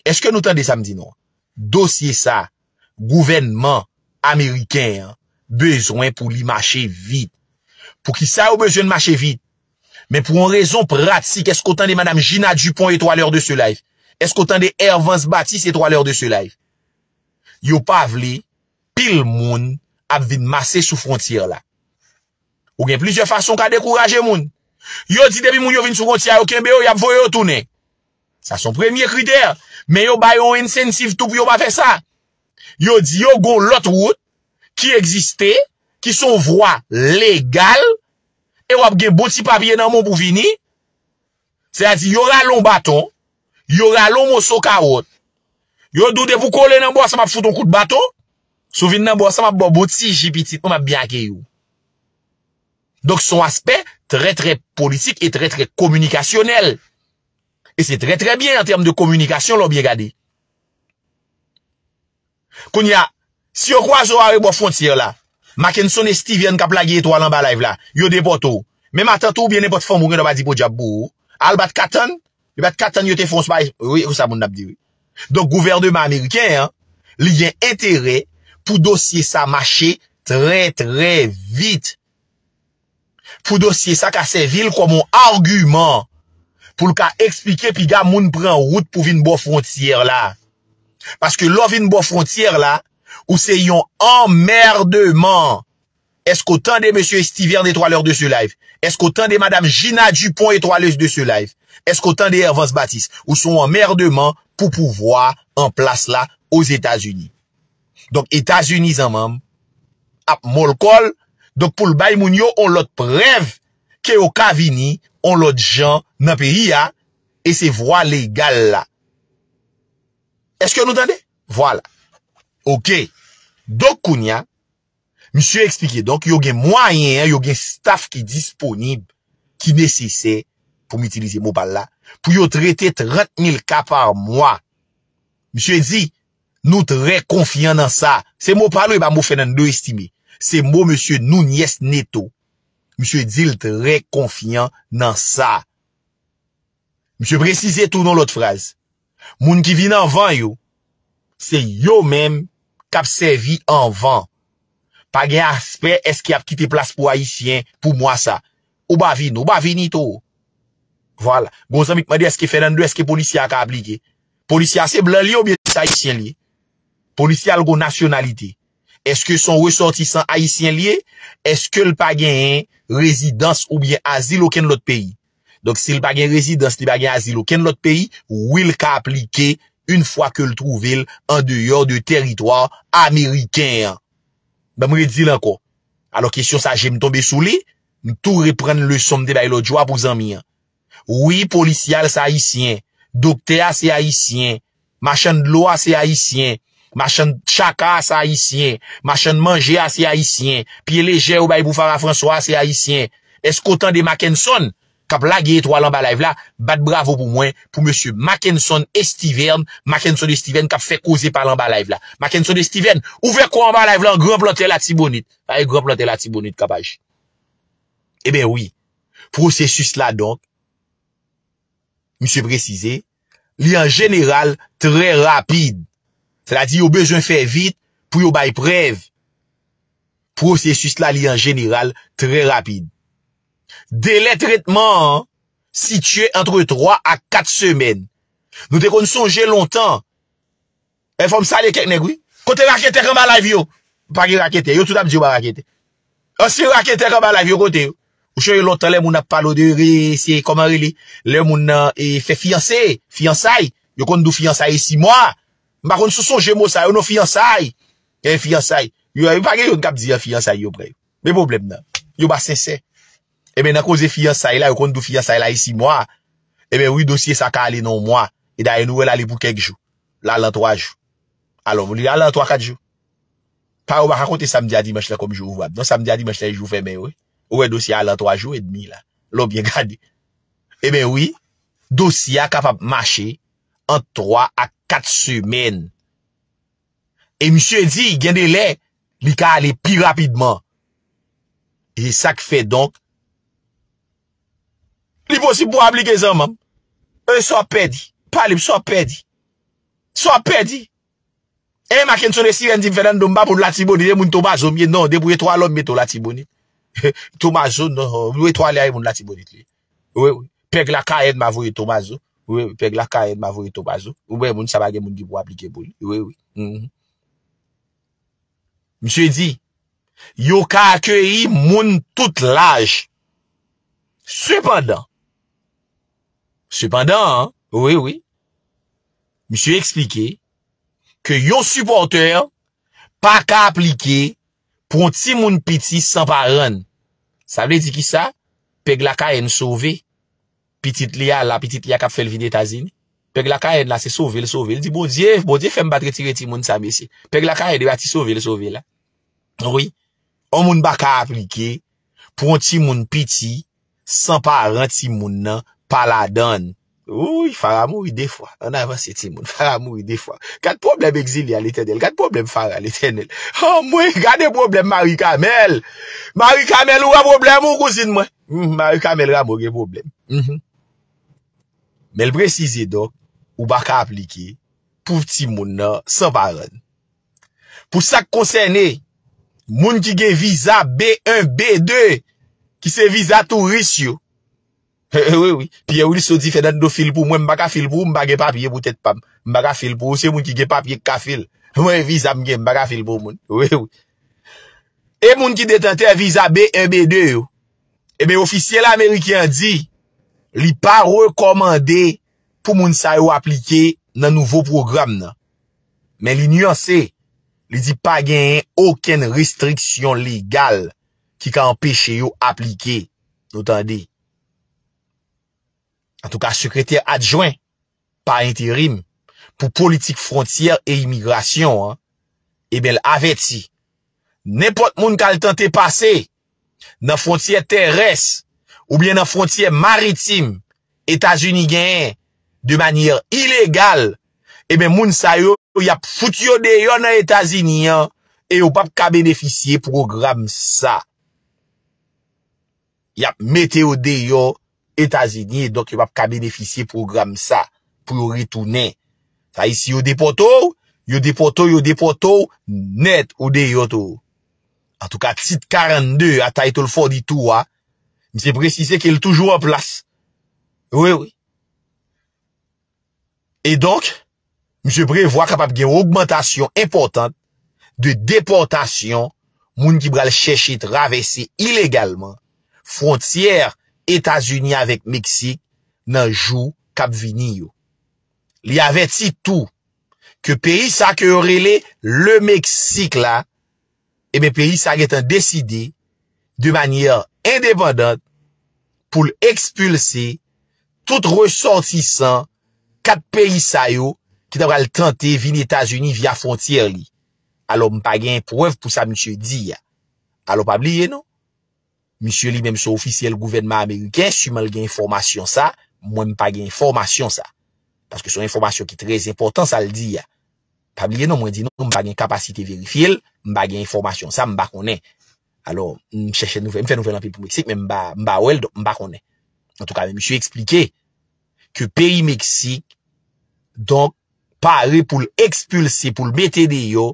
Èske nou tande sa m di nou an? Dosye sa, gouvènman ameriken an bezwen pou li mache vit. Poukisa yo bezwen l mache vit? Men pou yon rezon pratik, èske w tande Madam Gina Dupont Etoile de ce live? Èske w tande Hervance Baptiste Etoile de ce live? Yo pa vle pil moun ap vin mase sou fwontyè la. Ou gen plizyè fason w ka dekouraje moun. Yo di depi moun yo vin sou fwontyè a, yo kenbe yo, y ap voye yo tounen. Sa se yon premye kritè. Men yo ba yo yon ensentiv tou pou yo pa fè sa. Yo di yo gon lòt wout ki egziste, ki se yon vwa legal, e w ap gen bon ti papye nan men w pou vini. Sètadi, yo rale yon baton, yo rale yon moso kawòt. Yo di w depi w kole nan bò sa, m ap fout yon kout baton. Si w vin nan bò sa, m ap ba w bon ti ji pitit mwen, m ap byen akeyi w. Donk, se yon aspè trè, trè politik e trè, trè kominikasyonèl. E se trè, trè byen an tèm de kominikasyon, lè w byen gade. Kounye a, si yo kwaze w arebò fwontyè la, Mackenson e Steven k ap lage etwal anba live la, yo depòte w. Men matant ou oubyen nenpòt fanmi w gen dwa pa di podyab pou ou. Al bat katann, yo bat katann, yo te fè yon spay. Wi, wi, sa moun nan ap di, wi. Donk, gouvènman ameriken an, li gen enterè pou dosye sa mache trè, trè vit. Pou dosye sa ka sèvi l kòm yon agiman pou l ka eksplike piga moun pran wout pou vin bò fwontyè la. Paske lè w vin bò fwontyè la, ou se yon anmèdman. Èske w tande mesye Steven Etoile de ce live? Èske w tande madam Gina Dupont Etoile de ce live? Èske w tande Hervance Baptiste? Ou se yon anmèdman pou pouvwa an plas la Ozetazini. Donk, Etazini zanmanm ap mòl kò l. Donk, pou l bay moun yo on lòt prèv ke yo ka vini on lòt jan nan peyi a, e se vwa legal la. Èske nou tande? Vwala. Oke. Donk, kounye a, misye eksplike, donk, yo gen mwayen an, yo gen staff ki disponib, ki nesesè, pou m itilize mo pa l la, pou yo trete trant mil ka pa mwa. Misye di, nou trè konfyan nan sa. Se mo pa l wi, e pa mo Fernando Estime. Se mo mesye Nunes Neto. Misye di l trè konfyan nan sa. Misye presize tou nan lòt fraz. Moun ki vin anvan yo, se yo menm k ap sèvi anvan. Pa gen aspè èske y ap kite plas pou Ayisyen pou mwa sa. Ou pa vini, ou pa vini tou. Vwala. Gon zanmi k mande èske Fernando, èske polisye a ka aplike. Polisye a se blan li ye oubyen se ayisyen li ye? Polisye a l gon nasyonalite. Èske se yon resòtisan ayisyen li ye? Èske l pa genyen rezidans oubyen azil okenn lòt peyi? Donk, si l pa gen rezidans, li pa gen azil okenn lòt peyi, wi, l ka aplike yon fwa ke l twouve l andeyò de tèritwa ameriken an. Ban m redi l ankò. Alò, kesyon sa, je m tonbe sou li, m tou reprann leson m te bay lòt jou a pou zanmi an. Wi, polisye a se ayisyen, doktè a se ayisyen, machann dlo a se ayisyen, machann tchaka a se ayisyen, machann manje a se ayisyen, pye lejè yo bay pou Farah François a se ayisyen. Èske w tande Mackenson k ap lage etwal anba live la? Bat bravo pou mwen, pou mesye Mackenson Estiverne, Mackenson Estiverne k ap fè koze pale anba live la. Mackenson Estiverne, ouvè kò w anba live la an gran plantè Latibonit. Ay, gran plantè Latibonit k ap aji. Ebyen wi, pwosesis la donk, misye presize, li an jeneral trè rapid. Sètadi yo bezwen fè vit pou yo bay prèv. Pwosesis la, li an jeneral trè rapid. Delè tretman an sitiye antre twa a kat semèn. Nou te konn sonje lontan. E fò m salye kèk nèg, wi. Kote raketè k anba live yo? Pa gen raketè. Yo tout ap di yo pa raketè. Ansyen raketè k anba live yo, kote yo? Ou sonje lontan lè moun ap pale w de re-, se kòman rele? Lè moun nan e, fè fiyanse, fiyansay. Yo konn di w fiyansay e sis mwa. M pa konn si w sonje mo sa yo, non, fiyansay. E fiyansay. Yo, yo pa gen youn k ap di an fiyansay yo prè yo. Men pwoblèm nan. Yo pa sensè. Ebyen, nan koze fiyansay la, yo konn di w fiyansay la e sis mwa. Ebyen, wi, dosye sa ka ale nan yon mwa. E dayè, nou wè l ale pou kèk jou. L al an twa jou. Alò, li al an twa, kat jou. Pa, ou pa ka konte samdi a dimanch la kòm jou ouvrab. Non, samdi a dimanch la, e jou fèmen yo, wi. Ou wè dosye a al an twa jou edmi la. Lè w byen gade. Ebyen, wi, dosye a kapab mache ant twa a kat semèn. E misye di, gen de lè, li ka ale pi rapidman. E se sa k fè, donk, li posib pou w aplike zanmanm. E sa w ap pèdi. Pale m, sa w ap pèdi. Sa w ap pèdi. E Mackenson Estiverne di m, Fernando, m pa moun Latibonit, e moun Tomazo m ye, non, depi w etwale m mete w Latibonit. Tomazo, non, ou etwale a, e moun Latibonit li. Wi, wi. Pèg Lakayèn m a voye Tomazo. Wi, wi. Pèg Lakayèn m a voye Tomazo. Ou wè, moun sa pa gen moun ki pou aplike pou li. Wi, wi. Mhm. Misye di, yo ka akeyi moun tout laj. Sepandan, sepandan, wi, wi, misye eksplike ke yon sipòtè pa ka aplike pou yon timoun piti san paran. Sa vle di ki sa? Pèg Lakayèn sove. Pitit li a la, pitit li a k ap fè l vin Etazini. Pèg Lakayèn la, se sove l sove. L di, Bondye, Bondye fè m pa t retire timoun sa, mesye. Pèg Lakayèn, e pa ti sove l sove la. Wi. Yon moun pa ka aplike pou yon timoun piti san paran timoun nan pa ladan l. Wouy, Farah mouri de fwa. Ann avanse, timoun. Farah mouri de fwa. Gad pwoblèm egzilye a, Letènèl. Gad pwoblèm Farah, Letènèl. Oh, mwen, gade pwoblèm Marie Carmelle. Marie Carmelle, ou wè pwoblèm ou, kouzin mwen. Mhm, Marie Carmelle Rameau gen pwoblèm. Mhm. Men l presize, donk, ou pa ka aplike pou timoun nan san paran. Pou sa k konsène moun ki gen viza B en, B de, ki se viza touris yo. Wi, wi. Pierre Wilson di, Fernando, fil pou mwen, m pa ka fil pou ou, m pa gen papye pou tèt pa m. M pa ka fil pou ou, se moun ki gen papye k ka fil. Mwen, viza m gen, m pa ka fil pou moun. Wi, wi. E moun ki detantè viza B en, B de yo. Ebyen, ofisyèl ameriken an di, li pa rekòmande pou moun sa yo aplike nan nouvo pwogram nan. Men li nyanse, li di pa genyen okenn restriksyon legal ki ka anpeche yo aplike. Nou tande. Antouka, sekretè adjwen pa enterim pou politik fwontyè e imigrasyon an, ebyen, l avèti nenpòt moun k al tante pase nan fwontyè terès oubyen nan fwontyè maritim Etazini genyen de manyè ilegal, ebyen, moun sa yo, y ap fout yo deyò nan Etazini an e yo p ap ka benefisye pwogram sa. y ap mete yo deyò Etazini, e donk yo p ap ka benefisye pwogram sa pou yo retounen. Sa e si yo depòte w, yo depòte w, yo depòte w nèt, ou deyò tou. Antouka, tit karannde a Title forty-two a, misye presize ke l toujou an plas. Wi, wi. E donk, misye prevwa kapab gen ogmantasyon enpòtan de depòtasyon moun ki pral chèche travèse ilegalman fwontyè Etazini avèk Meksik nan jou k ap vini yo. Li avèti tou ke peyi sa ke yo rele le Meksik la, ebyen, peyi sa gentan deside de manyè endepandan pou l ekspilse tout resòtisan kat peyi sa yo ki ta pral tante vin Etazini via fwontyè li. Alò, m pa gen prèv pou sa misye di a. Alò, pa bliye non. Misye li menm se ofisyèl gouvènman ameriken, siman l gen enfòmasyon sa, mwen m pa gen enfòmasyon sa. Paske se yon enfòmasyon ki trè enpòtan sa l di a. Pa bliye non, mwen di nou, m pa gen kapasite verifye l, m pa gen enfòmasyon sa, m pa konnen. Alò, m chèche nouvèl, m fè nouvèl anpil pou Meksik, men m pa, m pa wè l, donk m pa konnen. Antouka, men misye eksplike ke peyi Meksik, donk, pare pou l ekspilse, pou l mete deyò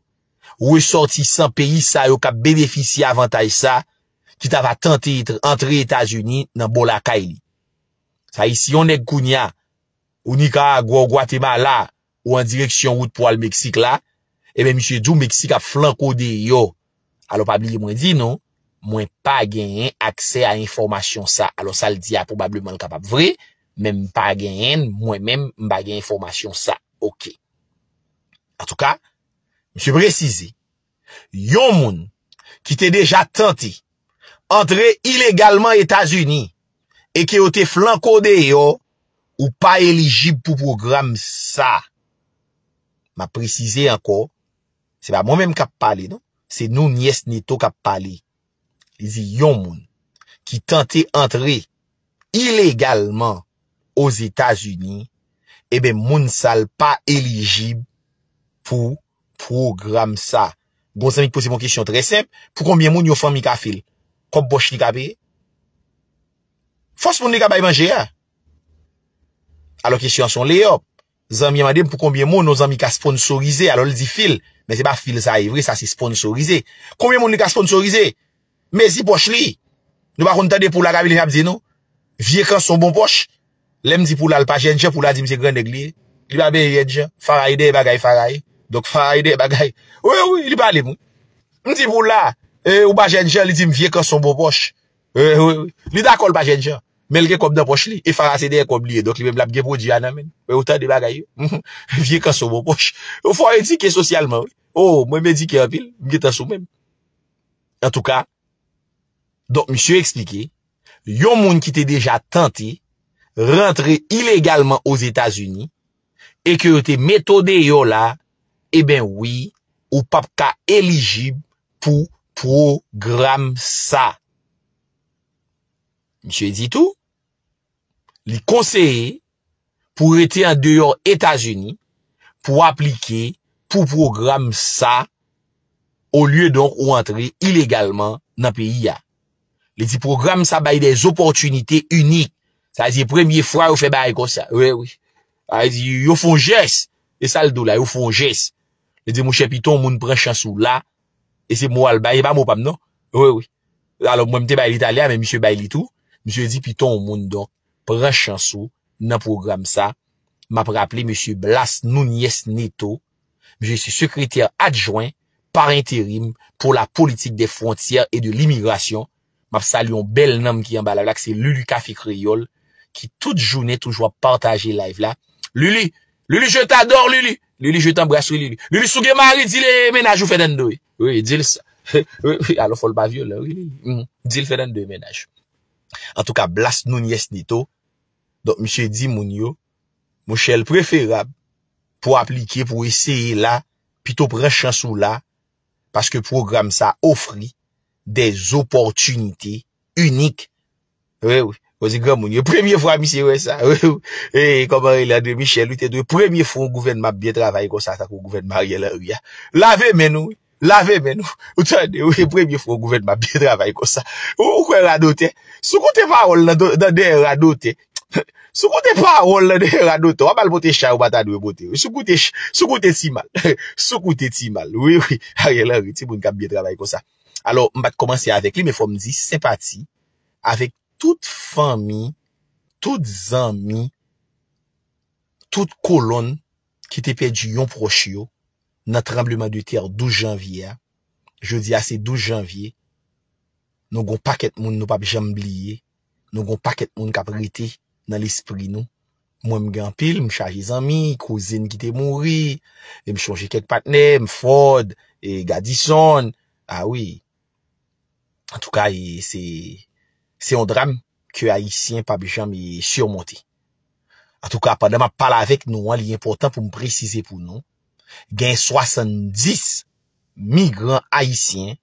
resòtisan peyi sa yo k ap benefisye avantaj sa, ki ta va tante etre-, antre Etazini nan bò lakay li. Sa e si yon nèg kounye a, ou Nikaragwa, ou Gwatemala, ou an direksyon wout pou al Meksik la, ebyen, misye di w Meksik ap flanke w deyò. Alò, pa bliye mwen di nou, mwen pa genyen aksè a enfòmasyon sa. Alò, sa l di a pwobableman l kapab vre, men m pa genyen, mwen menm, m pa gen enfòmasyon sa. Oke. Antouka, misye presize, yon moun ki te deja tante antre ilegalman Etazini e ke yo te flanke w deyò, ou pa elijib pou pwogram sa. M ap presize ankò, se pa mwen menm k ap pale, non. Se Nuñez Neto k ap pale. Li di yon moun ki tante antre ilegalman Ozetazini, ebyen, moun sa l pa elijib pou pwogram sa. Gon zanmi k poze m yon kesyon trè senp, pou konbyen moun yon fanmi ka fè l? Kòb pòch li ka peye? Fòs moun li ka bay manje a. Alò kesyon an se yon leyòp. Zanmi an mande m pou konbyen moun yon zanmi ka sponsorize, alò l di fil. Men se pa fil sa ye vre, sa se sponsorize. Konbyen moun li ka sponsorize? Mezi pòch li. Nou pa konn tande pou la ka vini ap di nou, vye kanson bon pòch. Lè m di pou la, l pa jènjan, pou la di m se grannèg li ye. Li pa benyen jènjan. Fara ye dèyè bagay, Fara ye. Donk Fara ye dèyè bagay. Wi, wi, li pale m, wi. M di pou la, e, ou pa jènjan, li di m vye kanson bon pòch. Wi, wi, wi. Li dakò l pa jènjan. Men l gen kòb nan pòch li. E Fara se dèyè kòb li ye. Donk li menm l ap gen pwodui a nan men l. Wi, ou tande bagay yo. Vye kanson bon pòch. Ou fò edike sosyalman, wi. O, mwen m edike anpil. M gentan sou men m. Antouka, donk, misye eksplike, yon moun ki te deja tante rantre ilegalman Ozetazini e ke yo te mete w deyò la, eben wi, ou p ap ka elijib pou pwogram sa. Misye di tou, li konseye pou rete andeyò Etazini pou aplike pou pwogram sa, olye donk ou antre ilegalman nan peyi a. Li di pwogram sa bay de opòtinite inik. Sa vle di premye fwa yo fè bagay konsa. Wi, wi. Sa vle di yo fè yon jès. E sa l di w la, yo fè yon jès. Li di, monchè, pito yon moun pran chans ou la. E se mo a l bay, e pa mo pa m non. Wi, wi. Alò, mwen, m te bay li talè a, men misye bay li tou. Misye di, pito yon moun, donk, pran chans ou nan pwogram sa. M ap raple, mesye Blas Nuñez Neto, misye se sekretè adjwen par enterim pour la politique des frontières et de l'immigration. M ap salye yon bèl nanm ki anba live la, ki se Lulu Café Créole, ki tout jounen toujou ap pataje live la. Lulu, Lulu, je t'adore, Lulu. Lulu, je t'embrasse, wi, Lulu. Lulu, si w gen mari, di l e mennaj ou fè tande, wi. Wi, di l sa. Wi, wi, alò fò l pa vyolan, wi, Lulu. Mm. Di l fè tande mennaj. Antouka, Blas Nuñez Neto. Donk, misye di moun yo, monchè, l preferab pou aplike, pou eseye la, pito pran chans ou la, paske pwogram sa ofri de opòtinite inik. Wi, wi. Koze granmoun yo. Premye fwa misye wè sa. Wi, wi. E, kòman rele André Michel, wi, te dwe premye fwa yon gouvènman ap byen travay konsa, tankou gouvènman Ariel Henry a. Lave men nou, wi. Lave men nou. Ou tande, wi, premye fwa yon gouvènman ap byen travay konsa. Ou, ou kwè radotè? Si w koute pawòl nan do- nan dèyè radotè, si w koute pawòl nan dèyè radotè, w ap al pote chay ou pa ta dwe pote. Si w koute ch- si w koute ti mal. Si w koute ti mal. Wi, wi. Ariel Henry, timoun k ap byen travay konsa. Alò, m pa t kòmanse avèk li, men fò m di senpati avèk tout fanmi, tout zanmi, tout kolonn ki te pèdi yon pwòch yo nan tranbleman de tè douz janvye a. Jodi a se douz janvye. Nou gon pakèt moun nou p ap janm bliye. Nou gon pakèt moun k ap rete nan lespri nou. Mwen, m gen anpil, m chaje zanmi, kouzin ki te mouri, e m chonje kèk patnè, m Ford, e Gadison. A wi. Antouka, e se, se yon dram ke Ayisyen p ap janm, e, simonte. Antouka, pandan m ap pale avèk nou an, li enpòtan pou m presize pou nou, gen swasanndis migran ayisyen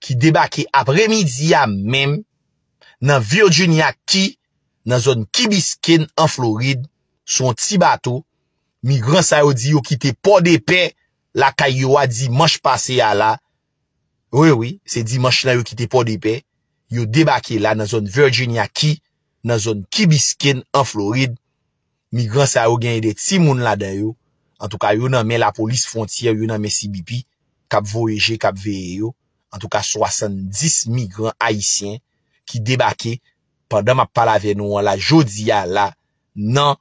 ki debake apremidi a menm nan Virginia Key, nan zòn Key Biscayne an Florid, sou yon ti bato. Migran sa yo di yo kite Pòdepè lakay yo a dimanch pase a la. Wi, wi, se dimanch lan yo kite Pòdepè. Yo debake la nan zòn Virginia Key, nan zòn Key Biscayne an Florid. Migran sa yo genyen de timoun ladan yo. Antouka, yo nan men lapolis fwontyè, yo nan men C B P, k ap voye je, k ap veye yo. Antouka, swasanndis migran ayisyen ki debake pandan m ap pale avè nou an la, jodi a la, nan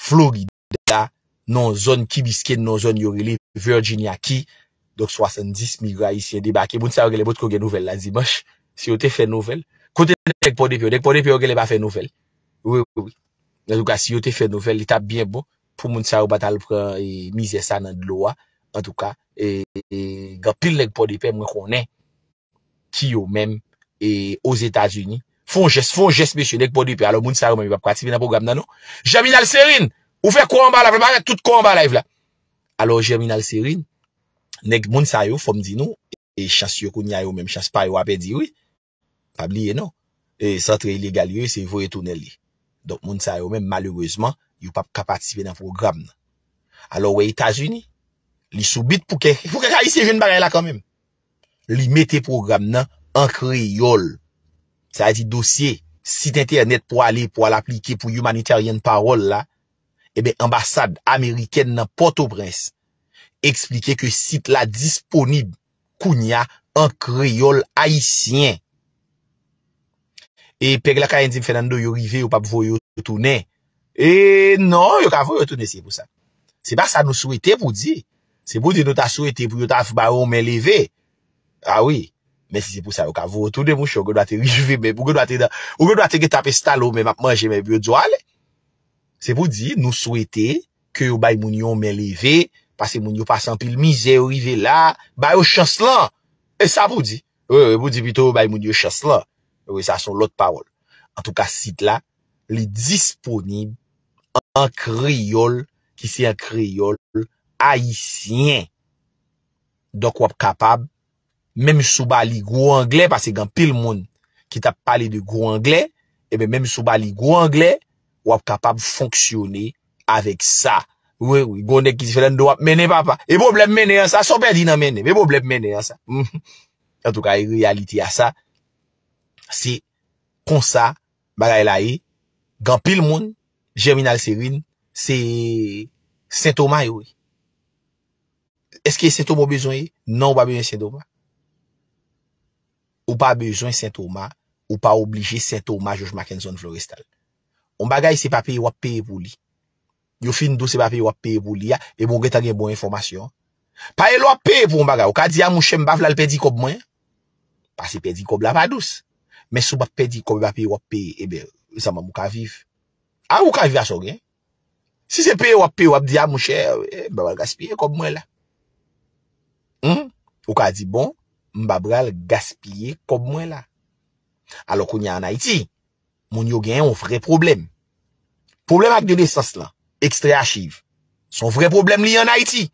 Florida, nan yon zòn Key Biscayne, nan yon zòn yo rele Virginia Key. Donk, swasanndis migran ayisyen debake. Moun sa yo genlè potko gen nouvèl la dimanch. Si yo te fè nouvèl, kote nèg Pòdepè yo? Nèg Pòdepè yo genlè pa fè nouvèl. Wi, wi, wi. Antouka, si yo te fè nouvèl, li t ap byen bon pou moun sa yo pa t al pran, e, mizè sa nan dlo a. Antouka, e, e, gen anpil nèg Pòdepè, mwen konnen, ki yo menm, e, Ozetazini. Fè yon jès, fè yon jès, mesye, nèg Pòdepè. Alò, moun sa yo menm, yo p ap patisipe nan pwogram nan, non. Germinal Serine, ou fè kò anba live la, parèt tout kò anba live la. Alò, Germinal Serine, nèg moun sa yo, fò m di nou, e chans yo kounye a yo menm, chans pa yo a pèdi, wi. Pa bliye, non. E, se antre ilegal yo ye, se voye tounen li. Donk, moun sa yo menm, malerezman, yo p ap ka patisipe nan pwogram nan. Alò, w wè Etazini, li sou bit pou kèk, pou kèk Ayisyen jwenn bagay la kanmenm. Li mete pwogram nan an kreyòl. Sa vle di dosye, sit entènèt pou ale, pou al aplike pou Humanitarian Parole la, ebyen, anbasad amerikèn nan Pòtoprens eksplike ke sit la disponib kounye a an kreyòl ayisyen. E pèg la Kayen di m, Fernando, yo rive, yo p ap voye yo tounen. E non, yo ka voye yo tounen, se pou sa. Se pa sa nou swete pou di. Se pou di nou ta swete pou yo ta ba yo yon men leve. A wi. Men si se pou sa, yo ka voye yo tounen, monchè, ou gendwa te rive, men ou gendwa te nan, ou gendwa te gentan ap enstale w menm ap manje, men epi yo di w ale. Se pou di, nou swete ke yo bay moun yo yon men leve, paske moun yo pase anpil mizè, yo rive la, ba yo chans lan. E sa pou di. Wi, wi, pou di pito yo bay moun yo chans lan. Wi, sa se yon lòt pawòl. Antouka, sit la, li disponib an kreyòl, ki se an kreyòl ayisyen. Donk, w ap kapab, menm si w ba li gwo anglè, paske gen anpil moun ki t ap pale de gwo anglè, ebyen, menm si w ba li gwo anglè, w ap kapab fonksyone avèk sa. Wi, wi, gon nèg ki di, Fernando, w ap mennen, papa. E pwoblèm mennen an sa, sa w pèdi nan mennen. E pwoblèm mennen an sa. Antouka, e reyalite a sa, se konsa bagay la ye. Gen anpil moun, Germinal Serine, se Sentoma yo ye. Èske Sentoma w bezwen ye? Non, ou pa bezwen Sentoma. Ou pa bezwen Sentoma. Ou pa oblije Sentoma, George Mackenson Florestal. Yon bagay, se pa peye w ap peye pou li. Yo fin di w se pa peye w ap peye pou li a, ebyen, ou gentan gen bon enfòmasyon. Pa e lè w ap peye pou yon bagay, ou ka di, a, monchè, m pa vle al pèdi kòb mwen. Paske pèdi kòb la pa dous. Men si w p ap pèdi kòb, e pa peye w ap peye, ebyen, zanmi m, ou ka viv. A, ou ka viv a sa w gen. Si se peye w ap peye, w ap di, a, monchè, e, m pa pral gaspiye kòb mwen la. Humm? Ou ka di, bon, m pa pral gaspiye kòb mwen la. Alò, kounye a ann Ayiti, moun yo gen yon vrè pwoblèm. Pwoblèm ak de nesans lan, ekstrè achiv. Se yon vrè pwoblèm li ann Ayiti.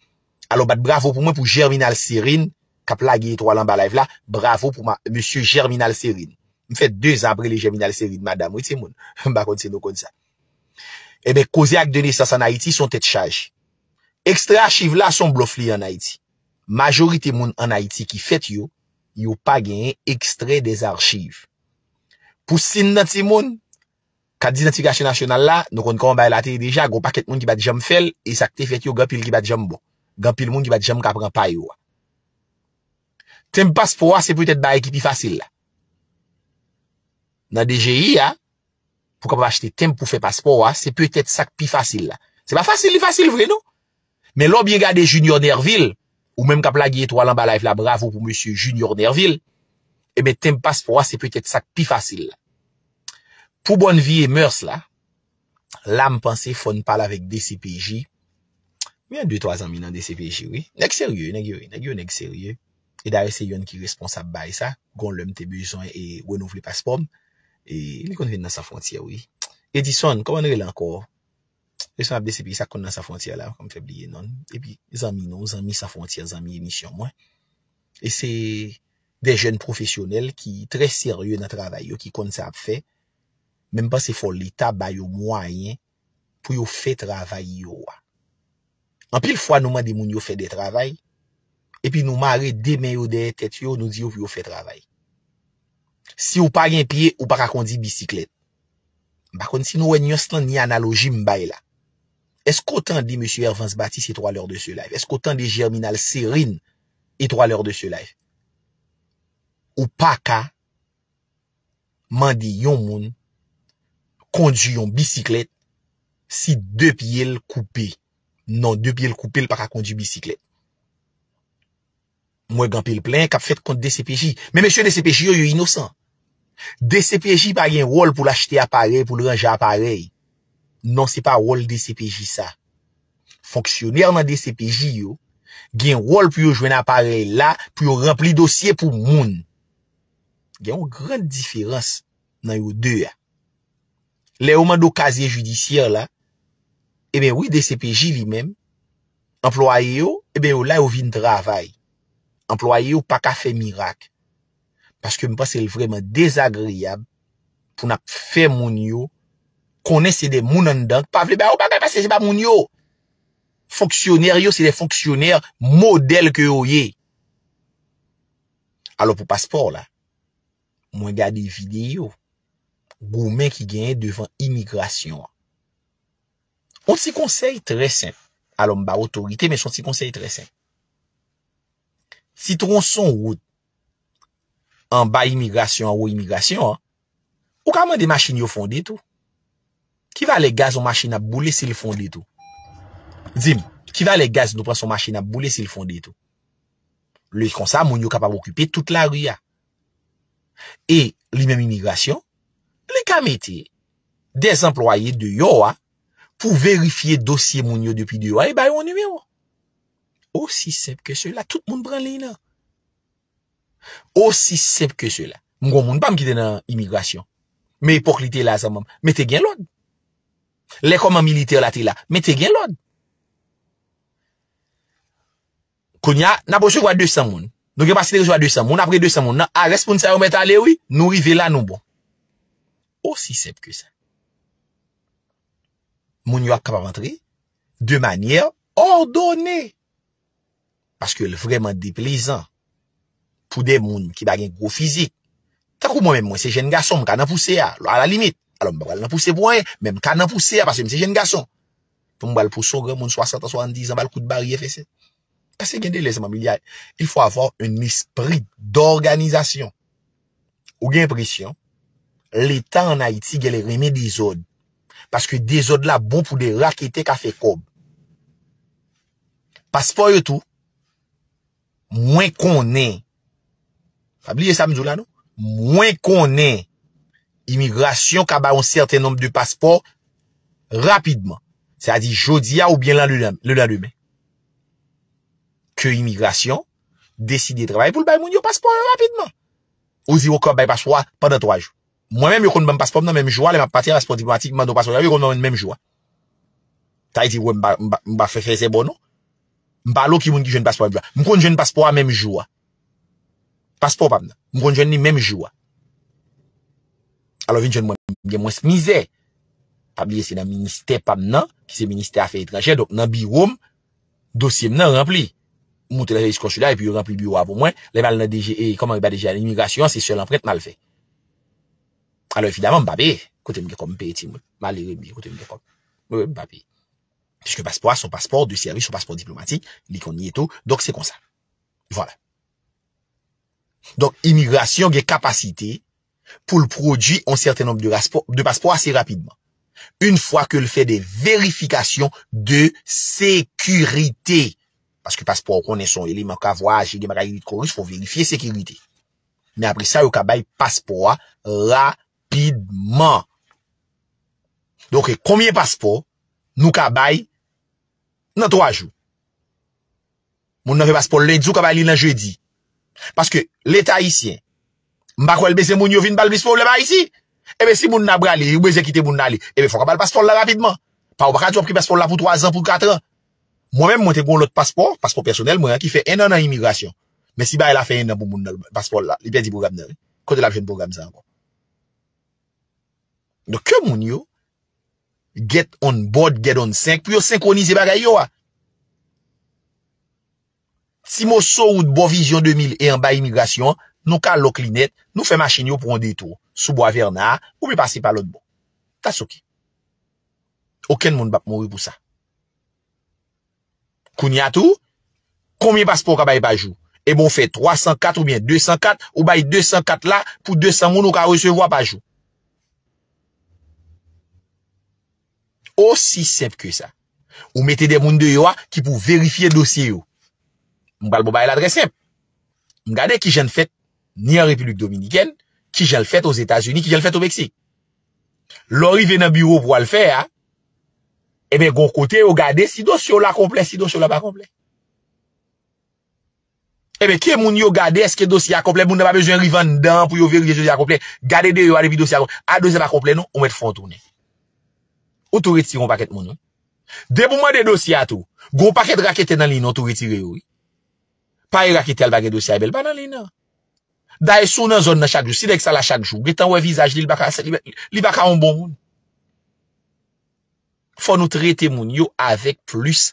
Alò, bat bravo pou mwen pou Germinal Serine, k ap lage etwal anba live la. Bravo pou ma, mesye Germinal Serine. M fè de zan ap rele Germinal Serine, madanm, wi, timoun. M pa konn si nou konn sa. Ebyen, koze ak de nesans ann Ayiti, se yon tèt chaje. Ekstrè achiv la, se yon blòf li ann Ayiti. majorite moun ann Ayiti ki fèt yo, yo pa genyen extrait des archives. Pou sin nan timoun, kat didantfikasyon nasyonal la, nou konn kòman bagay la te ye deja, gon pakèt moun ki pa t janm fè l, e sa k te fèt yo, gen anpil ki pa t janm bon. Gen anpil moun ki pa t janm ka pran pa yo a. Tenb paspò a, se petèt bagay ki pi fasil la. Nan D G I a, pou kapab achte tenb pou fè paspò a, se petèt sa k pi fasil la. Se pa fasil, li fasil vre, non. Men lè w byen gade Junior Nerville, ou menm k ap lage etwal anba live la, bravo pou mesye Junior Nerville, ebyen, tenb paspò a, se petèt sa k pi fasil la. Pou bòn vi e mœurs la, la, m panse fò n pale avèk D C P J. Mwen gen de, twa zanmi nan D C P J, wi. Nèg serye, nèg yo, nèg yo, nèg serye. E dayè, se yonn ki responsab bay sa. Gon lè m te bezwen e renouvle paspò m. E li konn vin nan San Fwontyè, wi. Edison, kòman n rele ankò? Responsab D C P J, sa k konn nan San Fwontyè la, kòm fè bliye non l. Epi, zanmi nou, zanmi San Fwontyè, zanmi emisyon mwen. E se de jèn pwofesyonèl ki trè serye nan travay yo, ki konn sa y ap fè. Men m panse fò Leta ba yo mwayen pou yo fè travay yo a. Anpil fwa, nou mande moun yo fè de travay, epi nou mare de men yo dèyè tèt yo, nou di yo pou yo fè travay. Si w pa gen pye, ou pa ka kondi bisiklèt. M pa konn si nou wè nyans lan ni analoji m bay la. Èske w tande mesye Hervens Baptiste, étoileur de ce live? Èske w tande Germinal Serine, étoileur de ce live? Ou pa ka mande yon moun kondi yon bisiklèt si de pye l koupe. Non, de pye l koupe, l pa ka kondi bisiklèt. M wè gen anpil plenyen k ap fèt kont D C P J. Men mesye D C P J yo, yo inosan. D C P J pa gen wòl pou l achte aparèy, pou l ranje aparèy. Non, se pa wòl D C P J sa. Fonksyonè nan D C P J yo gen wòl pou yo jwenn aparèy la, pou yo ranpli dosye pou moun. Gen yon gran diferans nan yo de a. Lè yo mande w kazye jidisyè la, ebyen wi, D C P J li menm, anplwaye yo, ebyen yo la, yo vin travay. Anplwaye yo pa ka fè mirak. Paske m panse l vrèman dezagreyab pou n ap fè moun yo konnen se de moun anndan k pa vle ba yo bagay paske se pa moun yo. Fonksyonè yo, se de fonksyonè modèl ke yo ye. Alò pou paspò la, mwen gade videyo goumen ki genyen devan imigrasyon an. Yon ti konsèy trè senp. Alò, m pa otorite, men se yon ti konsèy trè senp. Ti twonson wout anba imigrasyon, anwo imigrasyon an, ou ka mande machin yo fè yon detou. Ki valè gaz yon machin ap boule si l fè yon detou? Di m, ki valè gaz nou pran si yon machin ap boule si l fè yon detou? Lè konsa, moun yo kapab okipe tout lari a. E li menm imigrasyon, li ka mete de anplwaye deyò a pou verifye dosye moun yo depi deyò a e ba yo yon nimewo. Osi senp ke sela, tout moun pran liy nan. Osi senp ke sela. M gon moun pa m ki te nan imigrasyon. Men epòk li te la, zanmi m, men te gen lòd. Lè kòman militè la te la, men te gen lòd. Kounye a, n ap resevwa de san moun. Nou gen kapasite resevwa de san moun. Apre de san moun nan, arès moun sa yo mèt ale, wi. Nou rive la, nou bon. Osi senp ke sa. Moun yo ap kapab antre de manyè òdone. Paske l vrèman deplezan pou de moun ki pa gen gwo fizik. Tankou mwen menm, mwen se jèn gason, m ka nan pouse a, a la limit. Alò, m pa pral nan pouse pou anyen, men m ka nan pouse a paske m se jèn gason. Pou m pral pouse yon granmoun swasant an, swasanndizan, ba l kout baryè, fè se. Paske gen de lè, zanmi m, il y a, il faut avoir un esprit d'organisation. Ou gen enpresyon, Leta ann Ayiti genlè renmen dezòd. Paske dezòd la bon pou de raketè ka fè kòb. Paspò yo tou, mwen konnen. Pa bliye sa m di w la, non. Mwen konnen imigrasyon ka bay yon sèten nonb de paspò rapidman. Sètadi jodi a oubyen lan, le, le landemen. Ke imigrasyon deside travay pou l bay moun yo paspò yo rapidman. Ou di yo ka bay paspò a pandan twa jou. Mwen menm, yo konn ban m paspò m nan menm jou a, lè m ap pati a paspò diplomatik, m mande yon paspò, yo konn ban m menm jou a. Sa vle di, wè, m pa, m pa, m pa fè fèzè bò, non. M pa lòk moun ki jwenn paspò a menm jou a. M konn jwenn paspò a menm jou a. Paspò pa m nan. M konn jwenn li menm jou a. Alò, vin jwenn mwen, m gen mwens mizè. Pa bliye, se nan ministè pa m nan, ki se ministè afè etranjè, donk nan biwo m, dosye m nan ranpli. moute nan sèvis konsila epi yo ranpli biwo a pou mwen. Lè m al nan D G, e, kòman, e pa D G a, imigrasyon an, se sèl anprent m al fè. Alò, evidaman, m pa peye. Kote m gen kòb, m peye timoun. Malere m ye, kote m gen kòb. Wi, m pa peye. Piske paspò a se yon paspò de sèvis, yon paspò diplomatik, li konn ye tou. Donk, se konsa. Vwala. Donk, imigrasyon gen kapasite pou l pwodui yon sèten nonb de paspò, de paspò ase rapidman. Une fois que l fè des vérifications de sécurité. Paske paspò, ou konnen, se yon eleman ka vwayaje, gen bagay ki rit koris, fò verifye sekirite. Men apre sa, yo ka bay paspò a rapidman. Donk, konbyen paspò nou ka bay nan twa jou? Moun nan fè paspò l lendi, ou ka bay li nan jedi. Paske Leta ayisyen, m pa kwè l bezwen moun yo vin ba l plis pwoblèm Ayiti. Ebyen, si moun nan prale, ou bezwen kite moun nan ale, ebyen, fò w ka ba l paspò l la rapidman. Pa, ou pa ka di w ap kite paspò l la pou twa zan, pou kat an. Mwen menm, mwen te gen yon lòt paspò, paspò pèsonèl mwen an, ki fè en an nan imigrasyon. Men si bagay la fè en an pou moun nan, paspò l la, li pèdi pwogram nan, wi. Kote l ap jwenn pwogram sa ankò? Donk, ke moun yo get on board, get on sync, pou yo senkwonize bagay yo a. Ti moso wout bò Vizyon de mil e anba imigrasyon an, nou ka lòk li nèt, nou fè machin yo pran yon detou sou Bwa Vèna a, oubyen pase pa lòt bò. That's ok. Okenn moun p ap mouri pou sa. Kounye a tou, konbyen paspò w ka bay pa jou? Ebyen, w fè twa san kat oubyen de san kat, ou bay de san kat la pou de san moun ou ka resevwa pa jou. Osi senp ke sa. Ou mete de moun deyò a ki pou verifye dosye yo. M pral ba w bagay la trè senp. M gade kijan l fèt ni an Repiblik Dominikèn, kijan l fèt Ozetazini, kijan l fèt o Meksik. Lè w rive nan biwo pou w al fè a, ebyen, gon kote yo gade si dosye w la konplè, si dosye w la pa konplè. Ebyen, ke moun yo gade èske dosye a konplè, moun nan pa bezwen rive anndan pou yo verifye dosye a konplè. Gade deyò a depi dosye a konplè. A, dosye a pa konplè non, ou mèt fè yon tounen. Ou tou retire yon pakèt moun, wi. Depi w mande dosye a tou, gon pakèt raketè nan liy nan, ou tou retire yo, wi. Parèy raketè a, l pa gen dosye a, ebyen, l pa nan liy nan. Dayè, si w nan zòn nan chak jou, si nèg sa la chak jou, ou gentan wè vizaj li, li pa ka, li, li pa ka yon bon moun. Fò nou trete moun yo avèk plis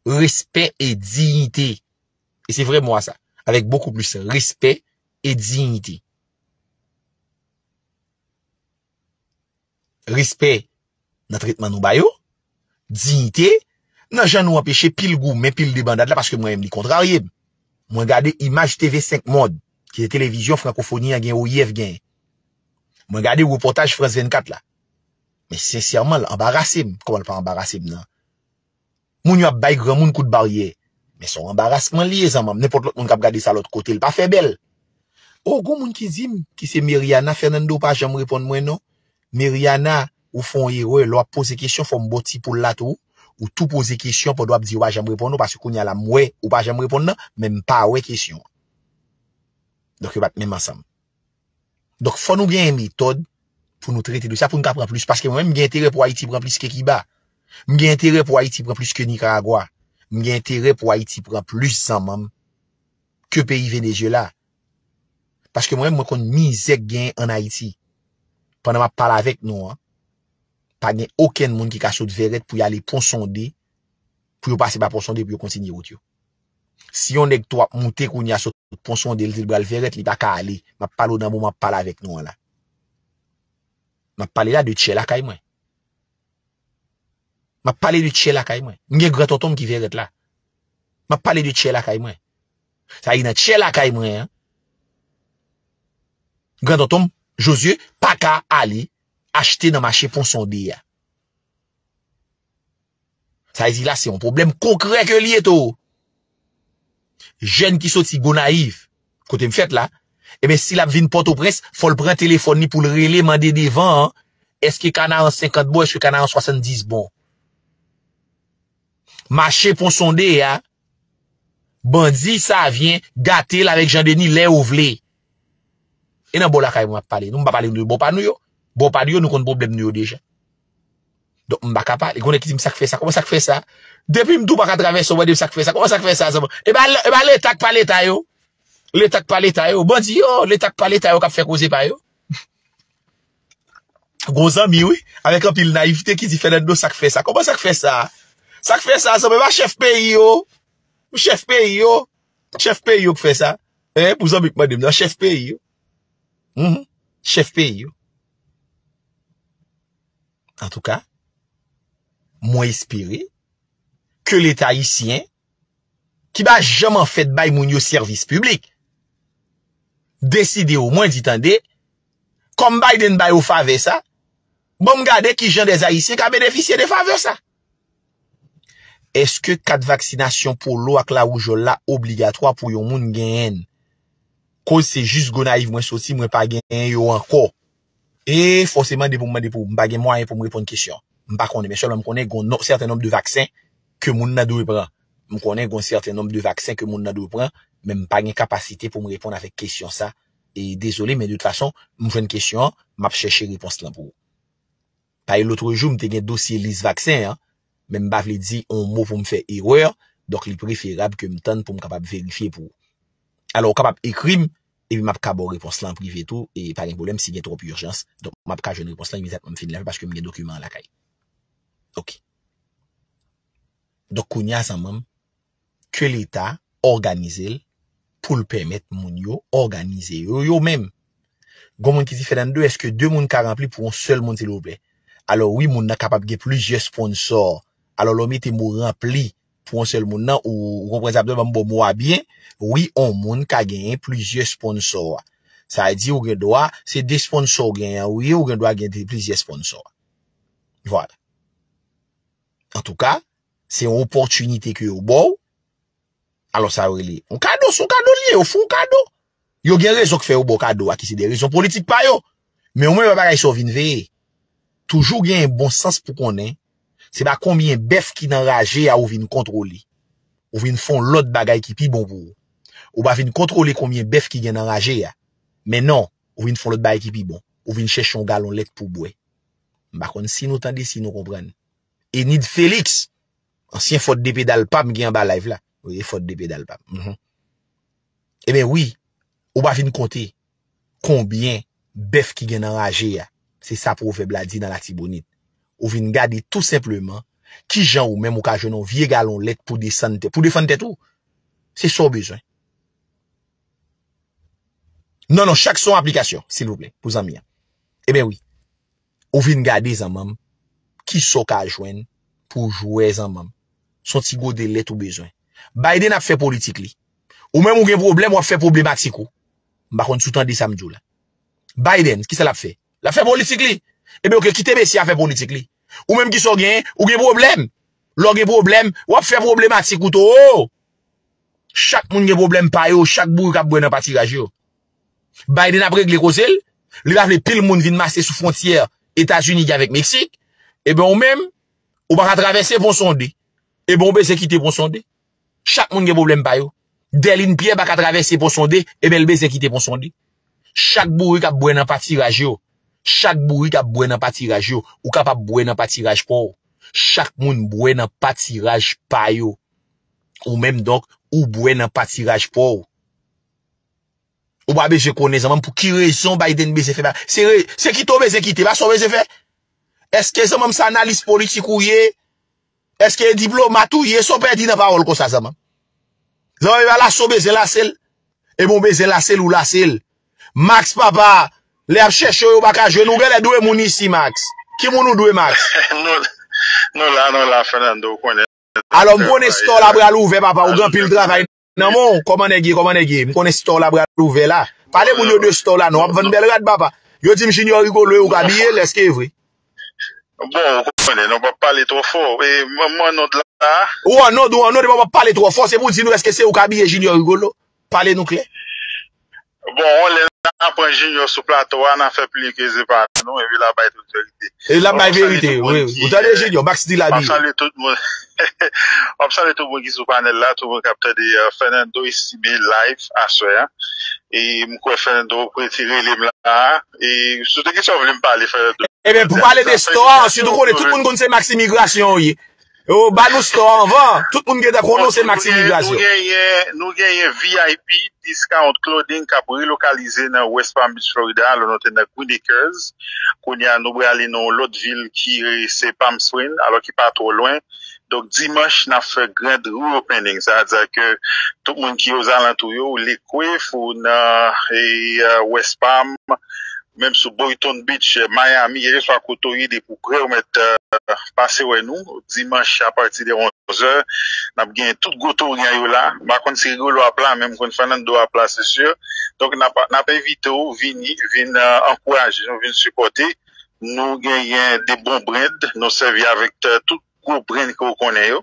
respè e diyite. E se vrè mo a sa. Avec beaucoup plus respect et dignité. Respè nan tretman nou ba yo, diyite nan jan nou anpeche pil goumen, pil debandad la, paske mwen menm li kontrarye m. Mwen gade imaj T V senk Mond, ki se televizyon frankofoni an gen, O I F gen. Mwen gade repòtaj Frans vennkat la. Men sensèman, l anbarase m. Kòman l pa anbarase m nan? Moun yo ap bay granmoun kout baryè. Men se yon anbarasman li ye, zanmanm. Nenpòt lòt moun k ap gade sa lòt kote, l pa fè bèl. O, gon moun ki di m, ki se Meriana Fernando, pa janm reponn mwen non. Meriana, ou fè yon erè, lè w ap poze kesyon, fò m ba w ti poul la tou. Ou tou poze kesyon pandan w ap di yo pa janm reponn ou, paske kounye a la, m wè ou pa janm reponn nan, men m pa wè kesyon an. Donk, yo pa t menm ansanm. Donk, fò nou gen yon metòd pou nou trete dosye a, pou nou ka pran plis. Paske mwen menm, m gen enterè pou Ayiti pran plis ke Kiba. M gen enterè pou Ayiti pran plis ke Nikaragwa. M gen enterè pou Ayiti pran plis, zanmanm, ke peyi Venezyela. Paske mwen menm, mwen konn mizè k genyen ann Ayiti. Pandan m ap pale avèk nou an, pa gen okenn moun ki ka sot Vèrèt pou y ale Pon Sonde, pou yo pase pa Pon Sonde, pou yo kontinye wout yo. Si yon nèg tou ap moute kounye a sot Pon Sonde, li di l pral Vèrèt, li pa ka ale. M ap pale w nan moman m ap pale avèk nou an la. M ap pale la de tchè lakay mwen. M ap pale de tchè lakay mwen. M gen gran tonton m ki Vèrèt la. M ap pale de tchè lakay mwen. Sa di nan tchè lakay mwen an, gran tonton m, Jozye, pa ka ale achte nan mache Pon Sonde a. Sa vle di la, se yon pwoblèm konkrè ke l ye tou. Jèn ki soti Gonayiv, kote m fèt la, ebyen, si l ap vin Pòtoprens, fò l pran telefòn li pou l rele mande devan an, èske Kanaran senkant bon, èske Kanaran swasanndis bon? Mache Pon Sonde a, bandi Savyen gate l avèk Jan Deni lè yo vle. E nan bò lakay mwen m ap pale nou, m pa pale nou de bò pa nou yo. Bò pa nou yo, nou konn pwoblèm nou yo deja. Donk, m pa ka pale. Gon nèg ki di m sa k fè sa, kòman sa k fè sa? Depi m tou pa ka travèse, w di m sa k fè sa, kòman sa k fè sa, zanmi? E pa, e pa Leta k pa Leta yo. Leta k pa Leta yo. Bandi yo, Leta k pa Leta yo k ap fè koze pa yo. Gon zanmi, wi, avèk anpil nayivte ki di Fernando sa k fè sa. Kòman sa k fè sa? Sa k fè sa, zanmi, e pa chèf peyi yo. Chèf peyi yo. Chèf peyi yo k fè sa. Hein, pou zanmi k mande m nan, chèf peyi yo. Mhm. Chèf peyi yo. Antouka, mwen espere ke Leta ayisyen, ki pa janm anfèt bay moun yo sèvis piblik, deside omwen di, tande, kòm Biden ba yo favè sa, ban m gade kijan dè Ayisyen ka benefisye de favè sa. Èske kat vaksinasyon polo ak lawouj la obligatwa pou yon moun genyen l? Koz se jis Gonayiv mwen soti, mwen pa genyen yo ankò. E fòseman, depi w mande pou, m pa gen mwayen pou m reponn kesyon. M pa konnen, men sèlman m konnen gen yon sèten nonb de vaksen ke moun nan dwe pran. M konnen gen yon sèten nonb de vaksen ke moun nan dwe pran, men m pa gen kapasite pou m reponn avèk kesyon sa. E dezole, men de tout fason, m jwenn kesyon an, m ap chèche repons lan pou ou. Paske lòt jou, m te gen dosye lis vaksen an, men m pa vle di yon mo pou m fè erè, donk li preferab ke m tann pou m kapab verifye pou ou. Alò, ou kapab ekri m, epi m ap ka ba w repons lan an prive tou, e pa gen pwoblèm si gen twòp ijans. Donk, m ap ka jwenn repons lan imedyatman m fin leve paske m gen dokiman an lakay. Ok. Donk, kounye a, zanmi m, ke Leta òganize l pou l pèmèt moun yo òganize yo, yo menm. Gon moun ki di, Fernando, èske de moun ka ranpli pou yon sèl moun, silvouplè? Alò, wi, moun nan kapab gen plizyè sponsò. Alò, lè w mete mo ranpli pou yon sèl moun nan, ou, ou konprann sa m di w, ban m ba w mo a byen. Wi, yon moun ka genyen plizyè sponsò. Sa vle di, ou gen dwa, se de sponsò w genyen, wi, ou gen dwa gen de, plizyè sponsò. Vwala. Antouka, se yon opòtinite ke yo ba w. Alò, sa yo rele yon kado, se yon kado l ye, yo fè w yon kado. Yo gen rezon k fè yo ba w kado a, ki se de rezon politik pa yo. Men omwen, yon bagay sa w vin veye. Toujou gen bon sans pou konnen, se pa konbyen bèf ki nan raje a ou vin kontwole. Ou vin fè yon lòt bagay ki pi bon pou ou. Ou pa vin kontwole konbyen bèf ki gen nan raje a. Men non, ou vin fè yon lòt bagay ki pi bon. Ou vin chèche yon galon lèt pou w bwè. M pa konn si nou tande, si nou konprann. Enid Félix, ansyen fòt de pedal pa m ki anba live la. Wi, fòt de pedal pa m. Mhm. Ebyen wi, ou pa vin konte konbyen bèf ki gen nan raje a. Se sa pwovèb la di nan Latibonit. Ou vin gade tou senpleman kijan ou menm ou ka jwenn yon vye galon lèt pou desann tèt, pou defann tèt ou. Se sa w bezwen. Non, non, chak se yon aplikasyon, silvouplè, pou zanmi an. Ebyen wi. Ou vin gade zanmanm, kisa w ka jwenn pou w jwè zanmanm. Se yon ti gode lèt ou bezwen. Biden ap fè politik li. Ou menm ou gen pwoblèm, w ap fè pwoblematik ou. M pa konn si w tande sa m di w la. Biden, kisa l ap fè? L ap fè politik li. Ebyen, oke, kite mesye a fè politik li. Ou menm kisa w genyen? Ou gen pwoblèm. Lè w gen pwoblèm, w ap fè pwoblematik ou tou. Chak moun gen pwoblèm pa yo, chak bourik ap bwè nan patiraj yo. Biden ap regle koze l, li pa vle pil moun vin mache sou fwontyè Etazini gen avèk Meksik, ebyen ou menm, ou pa ka travèse pon sonde. Ebyen ou bezwen kite pon sonde. Chak moun gen pwoblèm pa yo. Dèlin Pyè pa ka travèse pon sonde, ebyen l bezwen kite pon sonde. Chak bourik ap bwè nan patiraj yo. Chak bourik ap bwè nan patiraj yo. Ou kapab bwè nan patiraj pa w. Chak moun bwè nan patiraj pa yo. Ou menm donk, ou bwè nan patiraj pa w. Ou pa bezwen konnen zanmanm pou ki rezon Biden bezwen fè ba. Se, re- se kite w bezwen kite, pa sa w bezwen fè. Èske zanmanm se analis politik ou ye? Èske diplomat ou ye? Sa w pèdi nan pawòl konsa zanmanm? Zanmanm e pa lase w bezwen lase l. E bon bezwen lase l ou lase l. Max papa, lè y ap chèche w yo pa ka jwenn ou, genlè dwe moun isi Max. Ki moun ou dwe Max? Nou, nou la, nou la, Fernando, ou konnen. Alò, m konnen store la pral ouvè, papa, ou gen anpil travay nan men w. Kòman nèg ye, kòman nèg ye? M konnen store la pral ouvè la. Pale moun yo de store la non, w ap vann bèl rad, papa. Yo di m Junior Rigolo e ou k abiye l, èske e vre? Bon, ou konnen, nou p ap pale twò fò. E m an non la. Ou an non, ou an non, depi w p ap pale twò fò, se pou w di nou èske se ou k abiye Junior Rigolo? Pale nou klè. Bon, yon lè n a pran Junior sou plato a, n a fè pli ke se pa nou, epi l a bay tout verite. E l ap bay verite, wi, wi. Ou tande Junior, Max di l abiye. M ap salye tout moun. M ap salye tout moun ki sou panèl la, tout moun k ap tande Fernando Estimé live aswè a. E m kwè Fernando prete rele m la. E sou de ki sa w vle m pale, Fernando? Ebyen, pou pale de store a, answit ou konnen tout moun konn se Max Imigrasyon ou ye. Yo, ba nou store anvan. Tout moun gentan konnen w se Max Imigrasyon. Nou genyen, nou genyen V I P Discount Clothing k ap relokalize nan West Palm Beach, Florida, alò nou te nan Green Acres. Kounye a, nou prale nan yon lòt vil ki se Palm Springs, alò ki pa twò lwen. Donk, dimanch, n ap fè grand reopening. Sa vle di ke tout moun ki ozalantou yo, ou Lake Wave, ou nan e, uh, West Palm, menm sou Boynton Beach, Miami, kèlkeswa kote w ye, depi w prè, ou mèt uh, pase wè nou. Dimanch, apati de onz zè, n ap gen tout gwo touryan yo la. M pa konn si Rigolo ap la, men m konn Fernando ap la, se si. Donk, n ap, n ap envite w vini, vin uh, ankouraje nou, vin sipòte. Nou genyen de bon brand, nou sèvi avèk uh, tout gwo brand ke w konnen yo.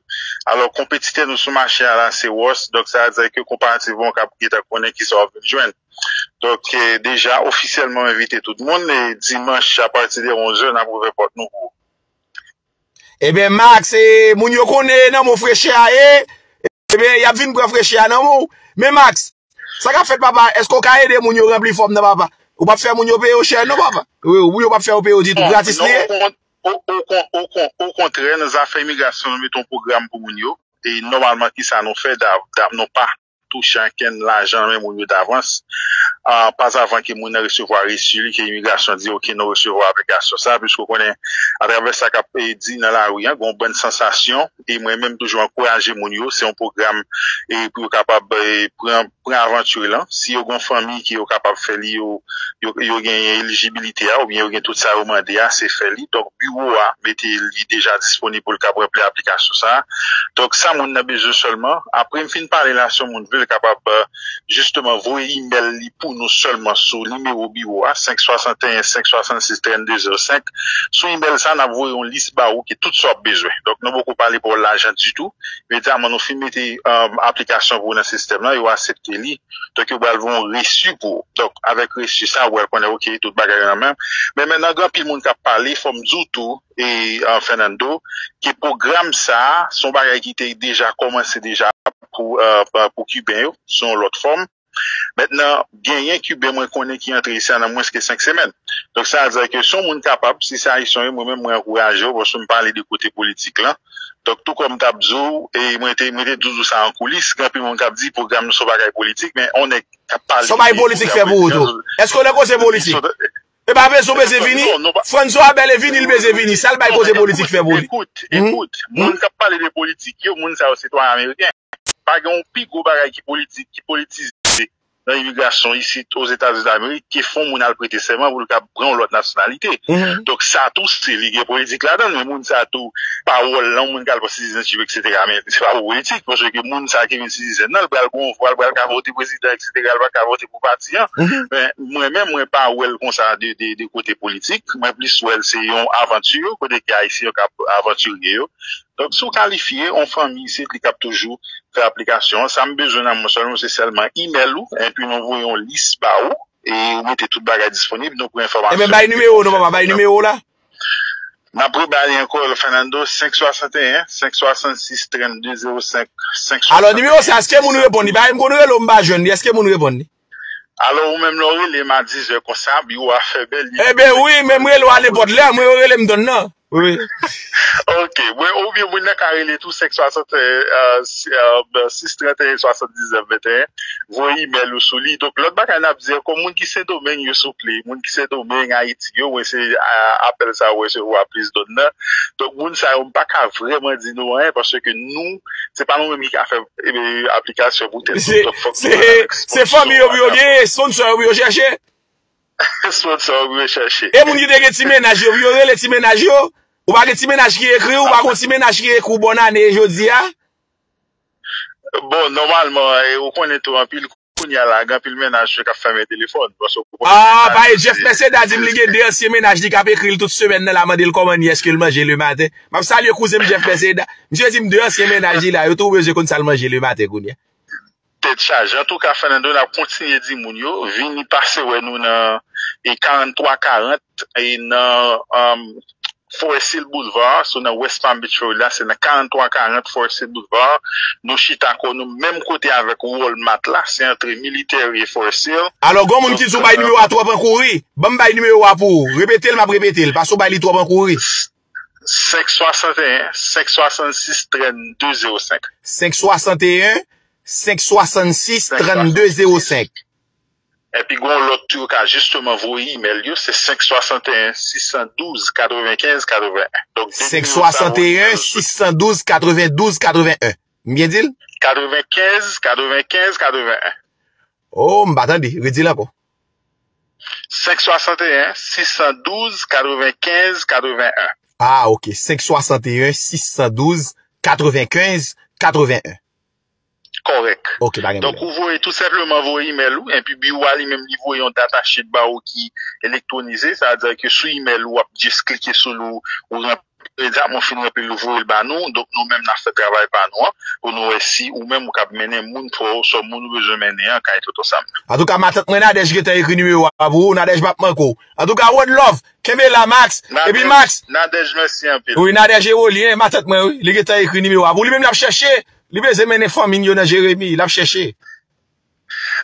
Alò, konpetitè nou sou mache a la, se Ross. Donk, sa vle di ke konparativman, w ka gentan konnen kisa w ap vin jwenn. Donk, eh, deja, ofisyèlman, m envite tout moun. E dimanch, apati de onz zè, n ap ouvè pòt nou pou ou. Ebyen, Max, e, moun yo konnen nan men w frechè a ye. Ebyen, y ap vin pran frechè a nan men w. Men, Max, sa k ap fèt, papa? Èske w ka ede moun yo ranpli fòm nan, papa? Ou p ap fè moun yo peye w chè, non, papa? Wi, ou, ou p ap fè yo peye w ditou. Gratis li ye? O, o, o, o, o kontrè, nan zafè imigrasyon, nou mete yon pwogram pou moun yo. E nòmalman, kisa nou fè? Da, da, nou pa touche ankenn lajan nan men moun yo davans. Ah, pa avan ke moun nan resevwa resi li, ke imigrasyon di, "Ok, nou resevwa aplikasyon sa," piske w konnen, atravè sa k ap, eh, di nan lari a, gen yon bann sansasyon, e mwen menm toujou ankouraje moun yo, se yon pwogram, eh, pou yo kapab, eh, pran pran avanti lan. Si yo gen yon fanmi ke yo kapab fè li, yo, yo, yo gen elijibilite a, oubyen yo gen tout sa yo mande a, se fè li. Donk, biwo a mete li deja disponib pou l kab ranpli aplikasyon sa a. Donk, sa moun nan bezwen sèlman, apre m fin pale la, si yon moun vle, l kapab, euh, jisteman voye imèl li pou nou sèlman sou nimewo biwo a, senk swasanteyen, senk swasannsis, trannde zewo senk. Sou imèl sa, n ap voye yon lis ba ou ke tout sa w ap bezwen. Donk, nou poko pale pou w lajan ditou. Imedyaman nou fin mete, um, aplikasyon pou ou nan sistèm lan, yo aksepte li. Donk, yo pral voye yon resi pou ou. Donk, avèk resi sa, ou pral konnen, ok, tout bagay yo nan men. Men mentnan, gen anpil moun k ap pale, fò m di w tou, e, uh, Fernando, ke pwogram sa, se yon bagay ki te deja kòmanse deja pou, uh, pou Kiben yo, sou yon lòt fòm. Mentnan, genyen Kiben mwen konnen ki antre isi a nan mwens ke senk semèn. Donk, sa vle di ke si yon moun kapab, si se Ayisyen w ye, mwen menm, mwen ankouraje w, paske m pale de kote politik lan. Donk, tou kòm m t ap di w, e mwen te, mwen te di w sa an koulis, gen anpil moun k ap di pwogram nou se yon bagay politik, men yon nèg k ap pale de pwogram prezidansyèl. Èske w nan koze politik? E pa bezwen, w bezwen vini. Franzo a bèl e vini, l bezwen vini. Sa l bay koze politik fè pou li? Ekout, ekout, moun k ap pale de politik yo, moun sa yo sitwayen ameriken. Pa gen yon pi gwo bagay ki politik, ki politize nan imigrasyon isit Ozetazini Damerik ke fè yon moun al prete sèman pou l ka pran yon lòt nasyonalite. Donk, sa tou, se li gen politik ladan l, men moun sa tou, pawòl lan, yon moun k al pran sitizanchip, etsetera, men se pa pou politik, paske moun sa ki vin sitizèn nan, l pral gon vwa, l pral ka vote prezidan, etsetera, l pral ka vote pou pati an. Men mwen menm, mwen pa wè l konsa de, de, de kote politik. Mwen plis wè l se yon avanti, kote ke Ayisyen yo ka avantirye yo. Donk, si w kalifye, yon fanmi isit, li kab toujou fè aplikasyon an. Sa m bezwen nan men w sèlman, se sèlman imèl ou, epi nou voye yon lis ba ou, e ou mete tout bagay disponib, nou pran enfòmasyon. Ebyen, bay nimewo w non, papa, bay nimewo w la. N ap rebale ankò, Fernando, senk swasanteyen, senk swasannsis, trannde zewo senk, senk swasanteyen. Alò, nimewo sa, èske moun reponn li? Paske m konn rele w, m pa jwenn li. Èske moun reponn li? Alò, ou menm, lè w rele m a dizè konsa, biwo a fèmen, li. Ebyen, wi, men m rele w a nenpòt lè, mwen yo rele m tann nan. Wi. Ok, mwen, oubyen moun nan ka rele tou senk swasanteyen, euh, sis tranteyen, swasanndiznèf venteyen, voye imèl ou sou li. Donk, lòt bagay n ap di ankò, moun ki Sendomeng yo, souple, moun ki Sendomeng, Ayiti yo, mwen se, a, apèl sa yo resevwa plis donn nan. Donk, moun sa yo, m pa ka vrèman di nou anyen, paske nou, se pa nou menm ki ka fè, e, aplikasyon pou tèt nou. Donk, fòk nou avèk sponsor. Se fanmi yo pou yo genyen, sponsor yo pou yo chèche. Sponsor yo pou yo chèche. E moun ki te gen ti mennaj yo, pou yo rele ti mennaj yo. Ou pa gen ti mennaj ki ekri w, ou pa gen ti mennaj ki ekri w bòn ane jodi a. Bon, nòmalman, e, ou konnen tou anpil kounye a la, gen anpil mennaj k ap fèmen telefòn. Paske ou konnen. Ah, mennaj paske Jeff Merceda di m li gen de ansyen mennaj li k ap ekri l tout semèn nan, l ap mande l kòman li ye, èske l manje lematen. M ap salye kouzen m Jeff Merceda. Misye di m de ansyen mennaj li la, yo tou bezwen konn sa l manje lematen kounye a. Tèt chaje. Antouka, Fernando, n ap kontinye di moun yo, vini pase wè nou nan, e, karant twa karant, e, nan, um, Forest Hill Boulevard, so nan West Palm Beach, Florida, se nan karant twa karant Forest Hill Boulevard. Nou chita kò nou menm kote avèk Walmart la, se antre Military e Forest Hill. Alò, gon moun ki di w bay nimewo a twòp an kouri. Ban m bay nimewo a pou ou. Repete l, m ap repete l, paske w bay li twòp an kouri. Senk swasanteyen, senk swasannsis, trannde zewo senk. Senk swasanteyen, senk swasannsis, trannde zewo senk. Epi gon lòt si yo ka jisteman voye imèl yo, se senk swasanteyen sis san douz katrevenkenz katreven en. Donk, de nimewo sa yo, senk swasanteyen sis san douz katrevendouz katreven en. M byen di l? Katrevenkenz katrevenkenz katreven en. Oh, m pa tande. Redi l ankò. Senk swasanteyen sis san douz katrevenkenz katreven en. Ah, ok. Senk swasanteyen sis san douz katrevenkenz katreven en. Kòrèk. Ok, pa gen pwoblèm. Donk, ou voye, tou senpleman voye imèl ou, epi biwo a li menm li voye yon data sheet ba ou ki elektwonize, sa vle di ke sou imèl ou, w ap jis klike sou l, ou, ou ranpli, imedya, mwen fin ranpli l, ou voye l ba nou. Donk, nou menm, n ap fè travay pa nou an, pou nou wè si ou menm ou kab mennen moun pa w, oswa moun ou bezwen mennen an, kay Tonton Sam nan. Antouka, matant mwen Nadège gentan ekri nimewo a pou ou, Nadège p ap manke w. Antouka, one love, kenbe la, Max. Epi Max, Nadège, mèsi anpil. Wi, Nadège Erolien, matant mwen, wi. Li gentan ekri nimewo a pou ou. Li menm l ap chèche. Li bezwen mennen fanmi l yo nan Jeremi. L ap chèche.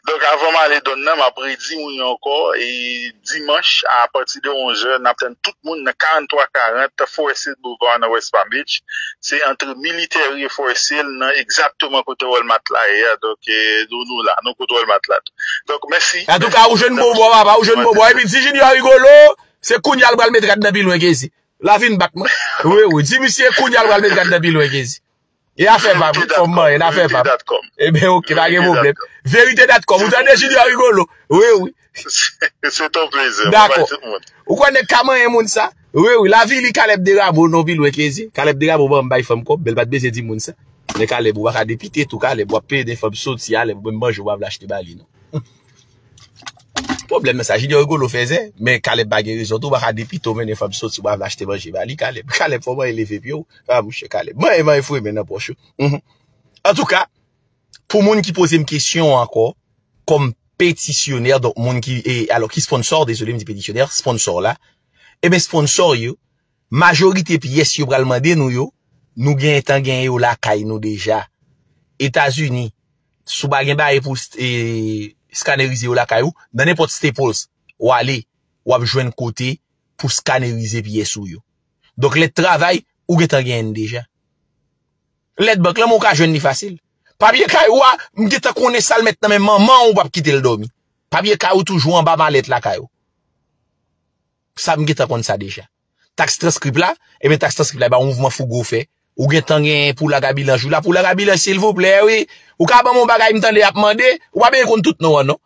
Donk, avan m ale done nan, m ap redi moun yo ankò, e dimanch, apati de onz è, n ap tann tout moun nan karant twa karant Forest Hill Boulevard nan West Palm Beach. Se antre Military e Forest Hill, nan egzakteman kote Walmart la ye a. Donk, e, nou, nou la, nou kote Walmart la tou. Donk, mèsi. Antouka, ou jwenn bon bò, papa, ou jwenn bon bò. Epi, di Junior Rigolo, se kounye a l pral met rad nan pi lwen ke zi. L a vin bat mwen. Wi, wi. Di misye kounye a l pral met rad nan pi lwen ke zi. E afè pa m, fò m manyen, afè pa m. Ebyen, ok, pa gen pwoblèm. Verite dot com. Ou tande Junior Rigolo? Wi, wi. Se ton plezi. Dakò. Ou kwè nèg ka manyen moun sa? Wi, wi. Lavi li Caleb Derabo, non, pi lwen ke zi. Caleb Derabo ban m bay fanm kòb, men l pa t bezwen di moun sa. Men Caleb, ou pa ka depite tou, Caleb. W ap peye de fanm soti, alè, pou menm manje, ou pa vle achte ba li, non. Pwoblèm nan sa, Junior Rigolo fèzè, men Caleb pa gen rezon tou, ou pa ka depite w mennen fanm soti, ou pa vle achte manje ba li, Caleb. Caleb, fò w manyen leve pye w. Ah, monchè Caleb. Manyen, manyen foure men nan pòch ou. Mhm. Antouka, pou moun ki poze m kesyon ankò, kòm petisyonè, donk moun ki, e, alò, ki sponsò, dezole, m di petisyonè, sponsò la. Ebyen, sponsò yo, majorite pyès yo pral mande nou yo, nou gentan genyen yo lakay nou deja. Etazini, si w pa gen bagay pou, e, skanerize yo lakay ou, nan nenpòt Staples, w ale, w ap jwenn kote pou skanerize pyès ou yo. Donk, lèt travay, ou gentan genyen l deja. Lèt bank lan, men w ka jwenn li fasil. Papye kay ou a, m gentan konnen sa l mèt nan men manman w, ou p ap kite l dòmi. Papye kay ou toujou anba malèt lakay ou. Sa, m gentan konn sa deja. Taks transkrip la, ebyen, taks transkrip la, e pa yon mouvman fougo w fè. Ou gentan gen pou laga bilanj ou la. Pou laga bilanj, silvouplè, wi. Ou ka ban m yon bagay, m tande y ap mande, ou pa bezwen konn tout non an, non.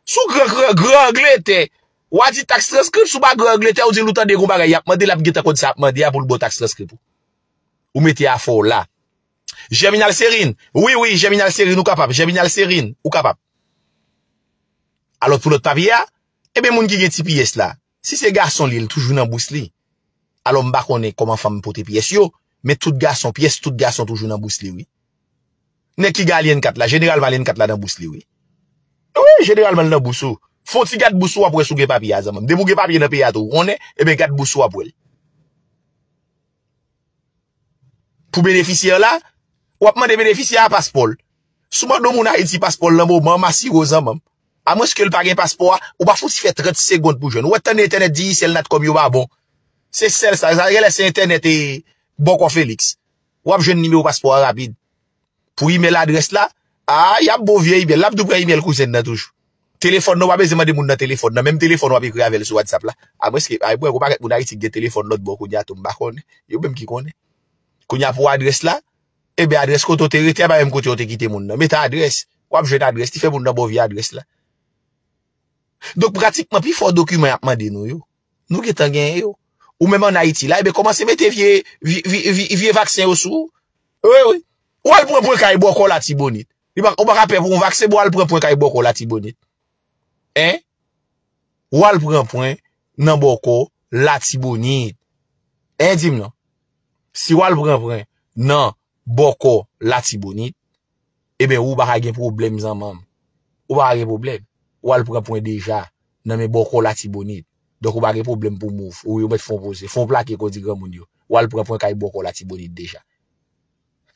Si w gran, gran, gran Angletè, w a di taks transkrip, si w pa gran Angletè, ou di l ou tande gon bagay y ap mande, l ap gentan konn sa y ap mande a pou l ba w taks transkrip ou. Ou mete afè w la. Germinal Serine. Wi, wi, Germinal Serine, ou kapab. Germinal Serine, ou kapab. Alò, pou lòt papye a, ebyen, moun ki gen ti pyès la, si se gason li, li toujou nan bous li. Alò, m pa konnen kòman fanm pote pyès yo, men tout gason, pyès tout gason toujou nan bous li, wi. Nèg ki gen Alien kat la, jeneralman Alien kat la nan bous li, wi. Wi, jeneralman, l nan bous ou. Fè yon ti gad bous ou, w ap wè si w gen papye a, zanmi m. Depi w gen papye nan peyi a tou, ou konnen, ebyen, gad bous ou, w ap wè l. Pou benefisyè la, w ap mande benefisyè a paspò l. Si w mande yon moun Ayiti paspò l nan moman, m asire w, zanmi m. Amwenske l pa gen paspò a, ou pa fouti fè trant segonn pou jwenn. Ou wè, tande entènèt Digicel, Natcom yo pa bon. Se sèl sa, sa genlè se entènèt e bòkò Felix. W ap jwenn nimewo paspò a rapid. Pou imèl adrès la, a, y ap ba w vye imèl. L ap tou pran imèl kouzen nan toujou. Telefòn nan, w pa bezwen mande moun nan telefòn nan. Menm telefòn w ap ekri avè l sou WhatsApp la. Amwenske, a, mwen, gon pakèt moun Ayiti ki gen telefòn lòt bò kounye a tou, m pa konnen. Yo menm ki konnen. Kounye a pou adrès la, ebyen, adrès kote w te rete a pa menm kote yo te kite moun nan. Mete adrès. W ap jwenn adrès. Li fè moun nan ba w vye adrès la. Donk, pratikman, pifò dokiman y ap mande nou yo, nou gentan genyen yo. Ou menm ann Ayiti la, ebyen, kòmanse mete vye, vye, vye, vye, vye vaksen yo sou ou. Wi, wi. Ou al pran pwen kay bòkò Latibonit. Li pa, ou pa ka pè pou yon vaksen, bon, al pran pwen kay bòkò Latibonit. Hein? Ou al pran pwen nan bòkò Latibonit. Hein, di m non. Si w al pran pwen nan bòkò Latibonit, ebyen, ou pa ka gen pwoblèm, zanmi m. Ou pa ka gen pwoblèm. Ou al pran pwen deja nan men bòkò Latibonit. Donk, ou pa gen pwoblèm pou move. Ou yo mèt fè yon poze. Fè yon plake, kon di granmoun yo. Ou al pran pwen kay bòkò Latibonit deja.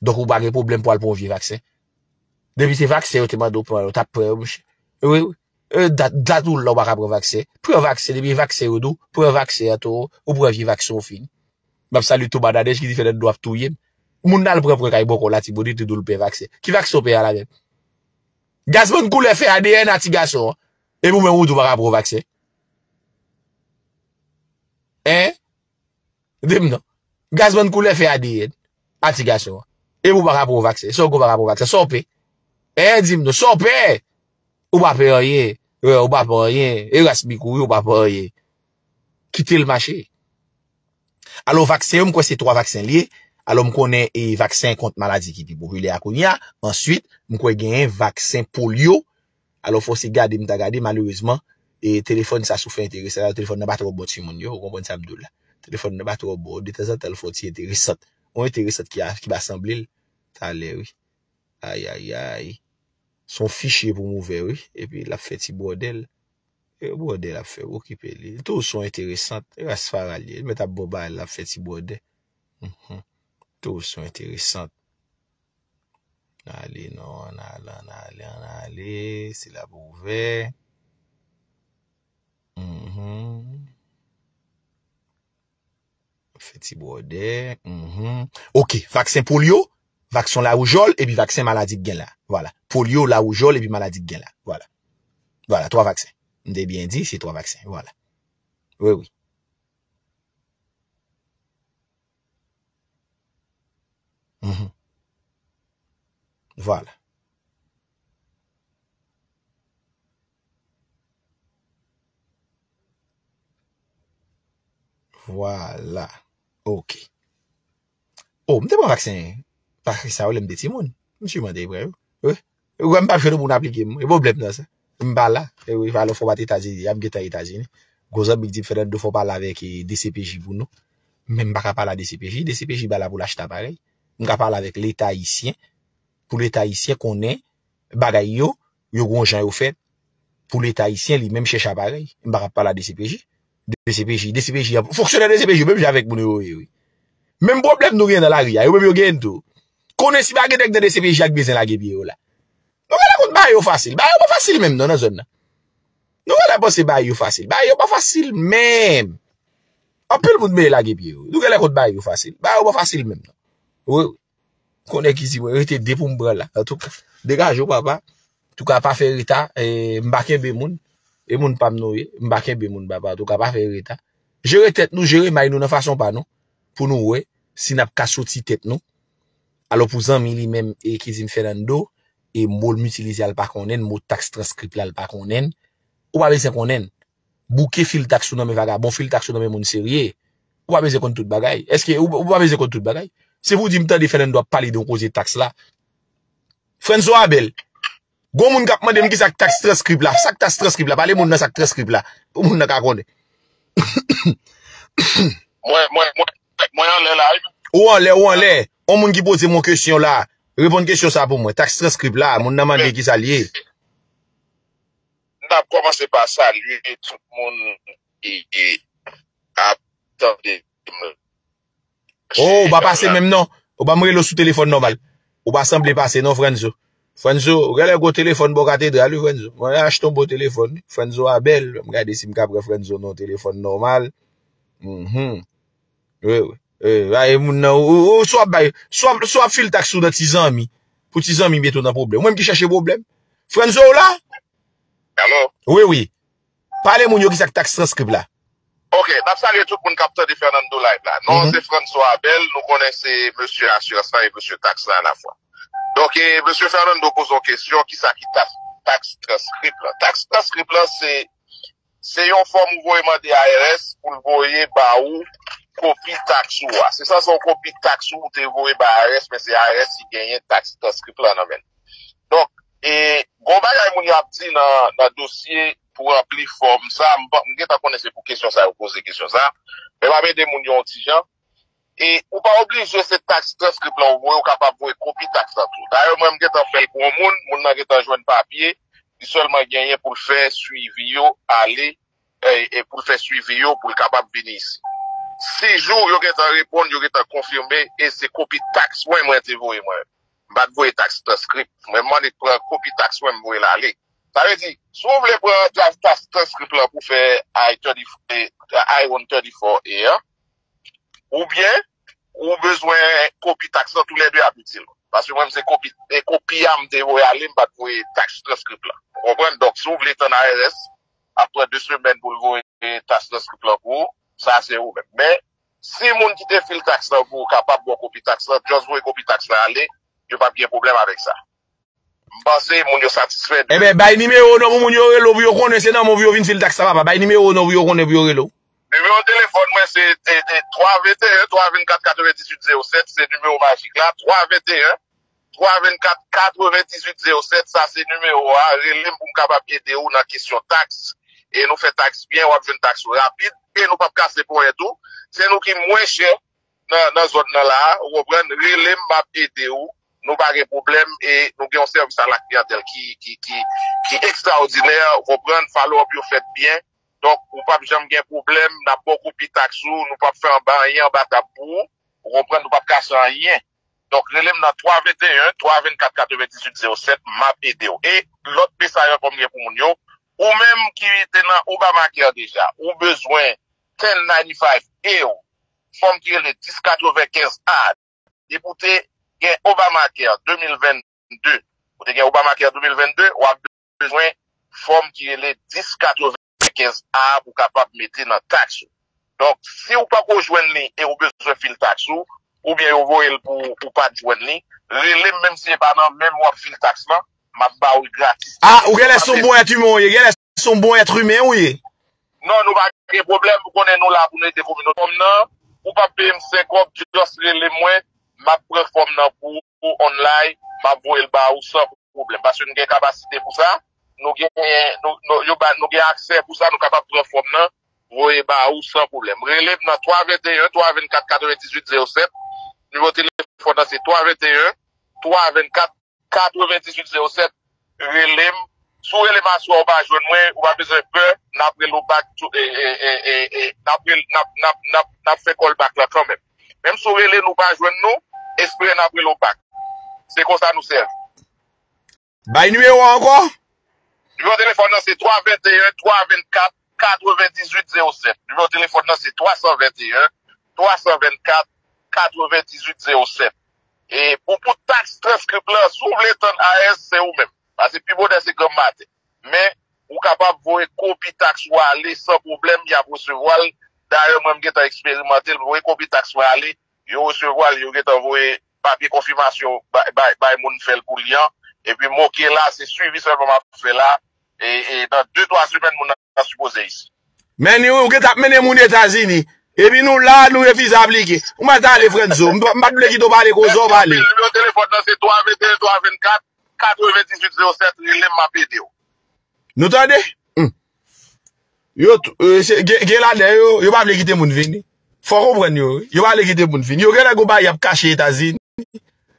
Donk, ou pa gen pwoblèm pou al pran yon vye vaksen. Depi se vaksen yo te mande w pran, yo t ap pran yo, monchè. Wi, wi. E, dat, dat ou la, ou pa ka pran vaksen. Pran vaksen, depi vaksen yo di w, pran vaksen an tou, ou pran vye vaksen, ou fini. M ap salye tou Banadèj ki di fè nan dlo ap touye m. Moun nan al pran pwen kay bòkò Latibonit, li di w l pè vaksen. Ki vaksen w pè a la menm? Gazman koulè fè A D N a ti gason an. Epi ou menm ou di w pa ka pran vaksen. Hein? Di m non. Gazman koulè fè A D N a ti gason an. Epi ou pa ka pran vaksen. Sa w gen ou pa ka pran vaksen? Sa w pè? Hein, di m non. Sa w pè? Ou pa pè anyen. Ou pa pè anyen. Eras Mikou, wi, ou pa pè anyen. Kite l mache. Alò, vaksen yo, m kwè se twa vaksen l ye. Alò, m konnen e vaksen kont maladi ki pi popilè a kounye a. Answit, m kwè genyen vaksen polyo. Alò, fò se gade m ta gade, malerezman, e telefòn sa sou fè enteresan. Alò, telefòn nan pa twò bon timoun yo, ou konprann sa m di w la. Telefòn nan pa twò bon, detanzantan l fè yon ti enteresan. Yon enteresan ki, a, ki pa sanble l talè, wi. Ayayay. Se yon fichye pou m ouvè, wi. Epi l ap fè ti bwòdè l. E bwòdè l ap fè, okipe li. Li toujou sou enteresan. Ras fara l ye. Li mèt ap bon bagay, l ap fè ti bwòdè. Mhm. Toujou sou enteresan. Ale non, ann ale, ann ale, ann ale. Se la pou ouvè. Mhm. Fè ti bwòdè. Mhm. Ok, vaksen polyo, vaksen lawoujòl, epi vaksen maladi k gen la. Vwala. Polyo, lawoujòl, epi maladi k gen la. Vwala. Vwala, twa vaksen. M te byen di, se twa vaksen. Vwala. Wi, wi. Mhm. Vwala. Vwala. Ok. Oh, m te pran vaksen. Vaksen sa yo lè m te timoun. M siman te pran yo. Wi. Ou wè m p ap jwenn moun aplike m. E pwoblèm nan sa. M pa la. E wi, alò fò w pa t Etazini. Y ap gentan Etazini. Gwo zanmi k di m Fernando fò w pale avèk e, D C P J pou nou. Men m pa ka pale a D C P J. D C P J pa la pou l achte aparèy. M ka pale avèk Leta ayisyen. Pou Leta ayisyen konnen bagay yo, yo gon jan yo fèt. Pou Leta ayisyen li menm chèche aparèy. M pa ka pale a D C P J. D C P J, D C P J, fonksyonè D C P J yo menm jan avèk moun yo ye, wi. Menm pwoblèm nou genyen nan lari a, yo menm yo genyen tou. Konnen si pa gen nèg nan D C P J ak bezwen lage pye yo la. Nou genlè konn bagay yo fasil. Bagay yo pa fasil menm non nan zòn nan. Nou genlè panse bagay yo fasil. Bagay yo pa fasil menm. Anpil moun bezwen lage pye yo. Nou genlè konn bagay yo fasil. Bagay yo pa fasil menm non. Wi, wi. Konnen ki di mwen rete de pou m pran la. Antouka, degaje w papa. Antouka, pa fè reta. E, m pa kenbe moun. E moun pa m nou ye. M pa kenbe moun papa. Antouka, pa fè reta. Jere tèt nou, jere may nou nan fason pa nou. Pou nou wè si n ap ka soti tèt nou. Alò pou zanmi li menm e ki di m Fernando, e mo l m itilize a l pa konnen l, mo taks transkrip la l pa konnen l. Ou pa bezwen konnen l. Bouke fil taks ou nan men vagabon, fil taks ou nan men moun serye. Ou pa bezwen konn tout bagay. Èske ou, ou pa bezwen konn tout bagay? Se pou di m tande Fernando ap pale de yon koze taks la. Frantzo Abel, gon moun k ap mande m kisa k taks transkrip la. Sa k taks transkrip la? Pale moun nan sa k transkrip la. Pou moun nan ka konnen. Mwen, mwen, mwen, mwen anlè la, wi. Ou anlè, ou anlè. On moun ki poze m yon kesyon la. Reponn kesyon sa pou mwen. Taks transkrip la, moun nan mande kisa l ye. M t ap kòmanse pa salye tout moun ki ap tande m. Oh, ou pa pase menm non. Ou pa m rele w sou telefòn nòmal. Ou pa sanble pase non, Frantzo. Frantzo, ou genlè gwo telefòn bò katedral wi, Frantzo. Mwen achte yon bon telefòn wi. Frantzo a bèl. M gade si m ka pran Frantzo nan yon telefòn nòmal. Mhm. Wi, wi. Wi, bay moun nan, ou, ou, swa bay, swa, swa fil taks ou nan ti zanmi. Pou ti zanmi met ou nan pwoblèm. Ou menm ki chèche pwoblèm. Frantzo w la? Alo? Wi, wi. Pale moun yo kisa k taks transkrip la. Ok, n ap salye tout moun k ap tande Fernando Live la. Non, se Frantzo Abel, nou konnen se mesye asirans la e mesye taks la alafwa. Donk, e, mesye Fernando poze yon kesyon, kisa ki taks, taks transkrip la? Taks transkrip la, se, se yon fòm ou voye mande I R S pou l voye ba ou kopi taks ou a. Se sanse yon kopi taks ou te voye ba I R S, men se I R S ki genyen taks transkrip la nan men l. Donk, e, gon bagay moun yo ap di nan, nan dosye pou ranpli fòm sa, m pa, m gentan konnen se pou kesyon sa yo poze kesyon sa, men m ap ede moun yo yon ti jan. E ou pa oblije se taks transkrip la ou voye, ou kapab voye kopi taks la tou. Dayè, mwen m gentan fè l pou yon moun, moun nan gentan jwenn papye, li sèlman genyen pou l fè swivi yo ale, e, e pou l fè swivi yo, pou l kapab vini isi. Sis jou, yo gentan reponn, yo gentan konfime, e se kopi taks mwen, mwen te voye mwen. M pa t voye taks transkrip. Mwen, m mande pran kopi taks mwen, m voye l ale. Sa vle di, si w vle pran taks, taks transkrip lan pou fè I thirty, I one thirty-four A an, oubyen ou bezwen kopi taks lan, toulède ap itil. Paske mwen, se kopi, e kopi a m te voye ale, m pa t voye taks transkrip lan. Ou konprann? Donk, si w vle tann I R S ap pran de semèn pou l voye taks transkrip lan pou ou, sa se ou menm. Men, si moun ki te fil taks lan pou ou kapab ba w kopi taks lan, just voye kopi taks lan ale, yo p ap gen pwoblèm avèk sa. M panse moun yo satisfè de. Ebyen, bay nimewo non pou moun yo rele w pou yo konnen se nan men w pou yo vin fil taks la, papa. Bay nimewo non pou yo konnen pou yo rele w. Nimewo telefòn mwen se, e, e, twa venteyen, twa vennkat, katrevendizuit zewo sèt, se nimewo majik la, twa venteyen, twa vennkat, katrevendizuit zewo sèt, sa se nimewo a, rele m pou m kapab ede w nan kesyon taks, e nou fè taks byen, w ap jwenn taks ou rapid, e nou p ap kase ponyèt ou, se nou ki mwen chè, nan, nan zòn nan la a, ou konprann, rele m, m ap ede w, nou pa gen pwoblèm, e nou gen yon sèvis a la kliyantèl ki, ki, ki, ki ekstraòdinè, ou konprann, follow up yo fèt byen, donk, ou p ap janm gen pwoblèm, n ap ba w kopi taks ou, nou p ap fè anba anyen anba tab pou ou, ou konprann, nou p ap kase anyen. Donk, rele m nan twa venteyen, twa vennkat, katrevendizuit zewo sèt, m ap ede w. E lòt mesaj ankò m gen pou moun yo, ou menm ki te nan Obamacare deja, ou bezwen ten ninety-five A w, fòm ki rele dis katrevenkenz A, depi w te gen Obamacare de mil vennde, ou te gen Obamacare de mil vennde, w ap bezwen fòm ki rele dis katrevenkenz A pou kapab mete nan taks ou. Donk, si w pako jwenn li e w bezwen fil taks ou, oubyen yo voye l pou ou, ou pa t jwenn li, rele m, menm si se pa nan men m w ap fil taks lan, m ap ba w li gratis. Ah, ou genlè se yon bon èt imen w ye, genlè se yon bon èt imen ou ye. Non, nou pa gen pwoblèm, ou konnen nou la pou nou ede kominote. Fòm nan, ou p ap peye m senk kòb, just rele mwen, m ap pran fòm nan pou ou online, m ap voye l ba ou san pwoblèm. Paske nou gen kapasite pou sa, nou gen, nou, nou, yo ba, nou gen aksè pou sa, nou kapab pran fòm nan, voye ba ou san pwoblèm. Rele m nan twa venteyen, twa vennkat, katrevendizuit zewo sèt. Nimewo telefòn nan se twa venteyen, twa vennkat, katrevendizuit zewo sèt. Rele m. Si w rele m aswè ou pa jwenn mwen, ou pa bezwen pè, n ap rele w back to, e, e, e, e, e, n ap rele, n ap, n ap, n ap, n ap fè call back lan kanmenm. Menm si w rele nou pa jwenn nou, espere n ap rele w back. Se konsa nou sèvi. Bay nimewo a ankò? Nimewo telefòn nan se twa venteyen, twa vennkat, katrevendizuit zewo sèt. Nimewo telefòn nan se twa san venteyen, twa san vennkat, katrevendizuit zewo sèt. E pou, pou taks transkrip lan, si w vle tann I R S, se ou menm. Paske pi bonè se granm maten. Men, ou kapab voye kopi taks ou ale san pwoblèm, y ap resevwa l. Dayè, mwen, m gentan eksperimante l, voye kopi taks mwen ale, yo resevwa l, yo gentan voye papye konfimasyon bay, bay, bay moun fè l pou li an. Epi m oke la, se swivi sèlman m ap fè la. E, e nan de, twa semèn, moun nan sipoze isit. Men ou gentan ap mennen moun Etazini. Epi nou la, nou refize aplike. Ou mèt ale, frè Nzo. M pa, m pa t vle kite w pale konsa w pale. Nimewo telefòn nan se twa venteyen, twa vennkat, katrevendizuit zewo sèt, rele m, m ap ede w. Nou tande? Hmm. Yo, t- e, se- gen, gen ladan yo, yo pa vle kite moun vini. Fò w konprann yo, wi. Yo pa vle kite moun vini. Yo genlè gon bagay y ap kache Etazini.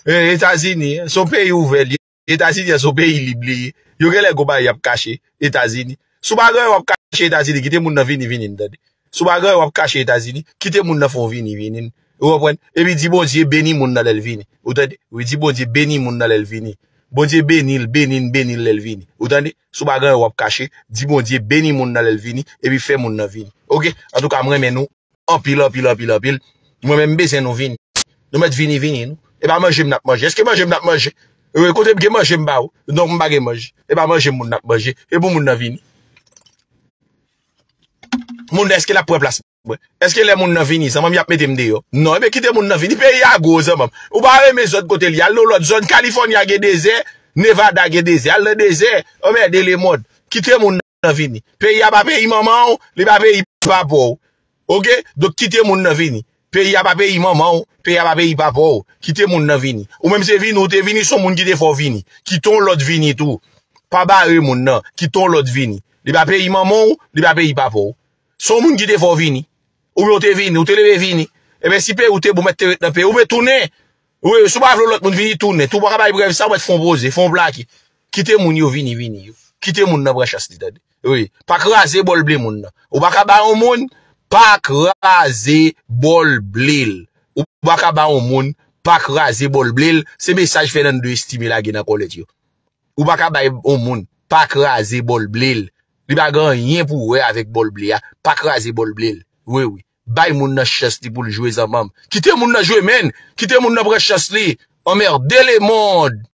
E, Etazini, se yon peyi ouvè li ye. Etazini, se yon peyi lib li ye. Yo genlè gon bagay y ap kache Etazini. Si w pa gen anyen w ap kache Etazini, kite moun nan vini, vini, n tande. Si w pa gen anyen w ap kache Etazini, kite moun nan fè w vini, vini. Ou konprann? Epi di Bondye beni moun nan lè l vini. Ou tande? Wi, di Bondye beni moun nan lè l vini. Bondye beni l, beni n, beni l lè l vini. Ou tande? Si w pa gen anyen w ap kache, di Bondye beni moun nan lè l vini, epi fè moun nan vini. Oke? Antouka, m renmen nou anpil, anpil, anpil, anpil. Mwen menm, m bezwen nou vini. Nou mèt vini, vini, nou. E pa manje m n ap manje. Èske manje m n ap manje? E kote m gen manje m ba ou? Donk, m pa gen manje. E pa manje moun n ap manje. E pou moun nan vini. Moun nan, èske l ap pran plas mwen? Èske lè moun nan vini, zanmanm, y ap mete m deyò? Non, ebyen kite moun nan vini. Peyi a gwo, zanmanm. Ou pa renmen zòn kote l ye, al nan lòt zòn. Kalifòni a gen dezè, Nevada gen dezè. Al nan dezè. Anmède lemonn. Kite moun nan vini. Peyi a pa peyi manman w, li pa peyi papa w. Oke? Donk kite moun nan vini. Peyi a pa peyi manman w, peyi a pa peyi papa w. Kite moun nan vini. Ou menm se vini, ou te vini, se yon moun ki te fè w vini. Kite yon lòt vini tou. Pa bare moun nan, kite yon lòt vini. Li pa peyi manman w, li pa peyi papa w. Se yon moun ki te fè w vini. Oubyen w te vini, ou te leve vini. Ebyen, si peyi w te bon, mèt te ret nan peyi w, men tounen. Wi, si w pa vle lòt moun vini, tounen. Tou w pa ka bay prèv sa, w mèt fè yon poze, fè yon plake. Kite moun yo vini, vini yo. Kite moun nan pran chans li, tande. Wi, pa kraze bòl ble moun nan. Ou pa ka ba yon moun, pa kraze bòl ble l. Ou pa ka ba yon moun, pa kraze bòl ble l. Se mesaj Fernando Estime lage nan kòlèt yo. Ou pa ka bay yon moun, pa kraze bòl ble l. Li pa gen anyen pou wè avèk bòl ble a. Pa kraze bòl ble l. Wi, wi. Bay moun nan chans li pou l jwe, zanmanm. Kite moun nan jwe, menn. Kite moun nan pran chans li. Anmède lemonn.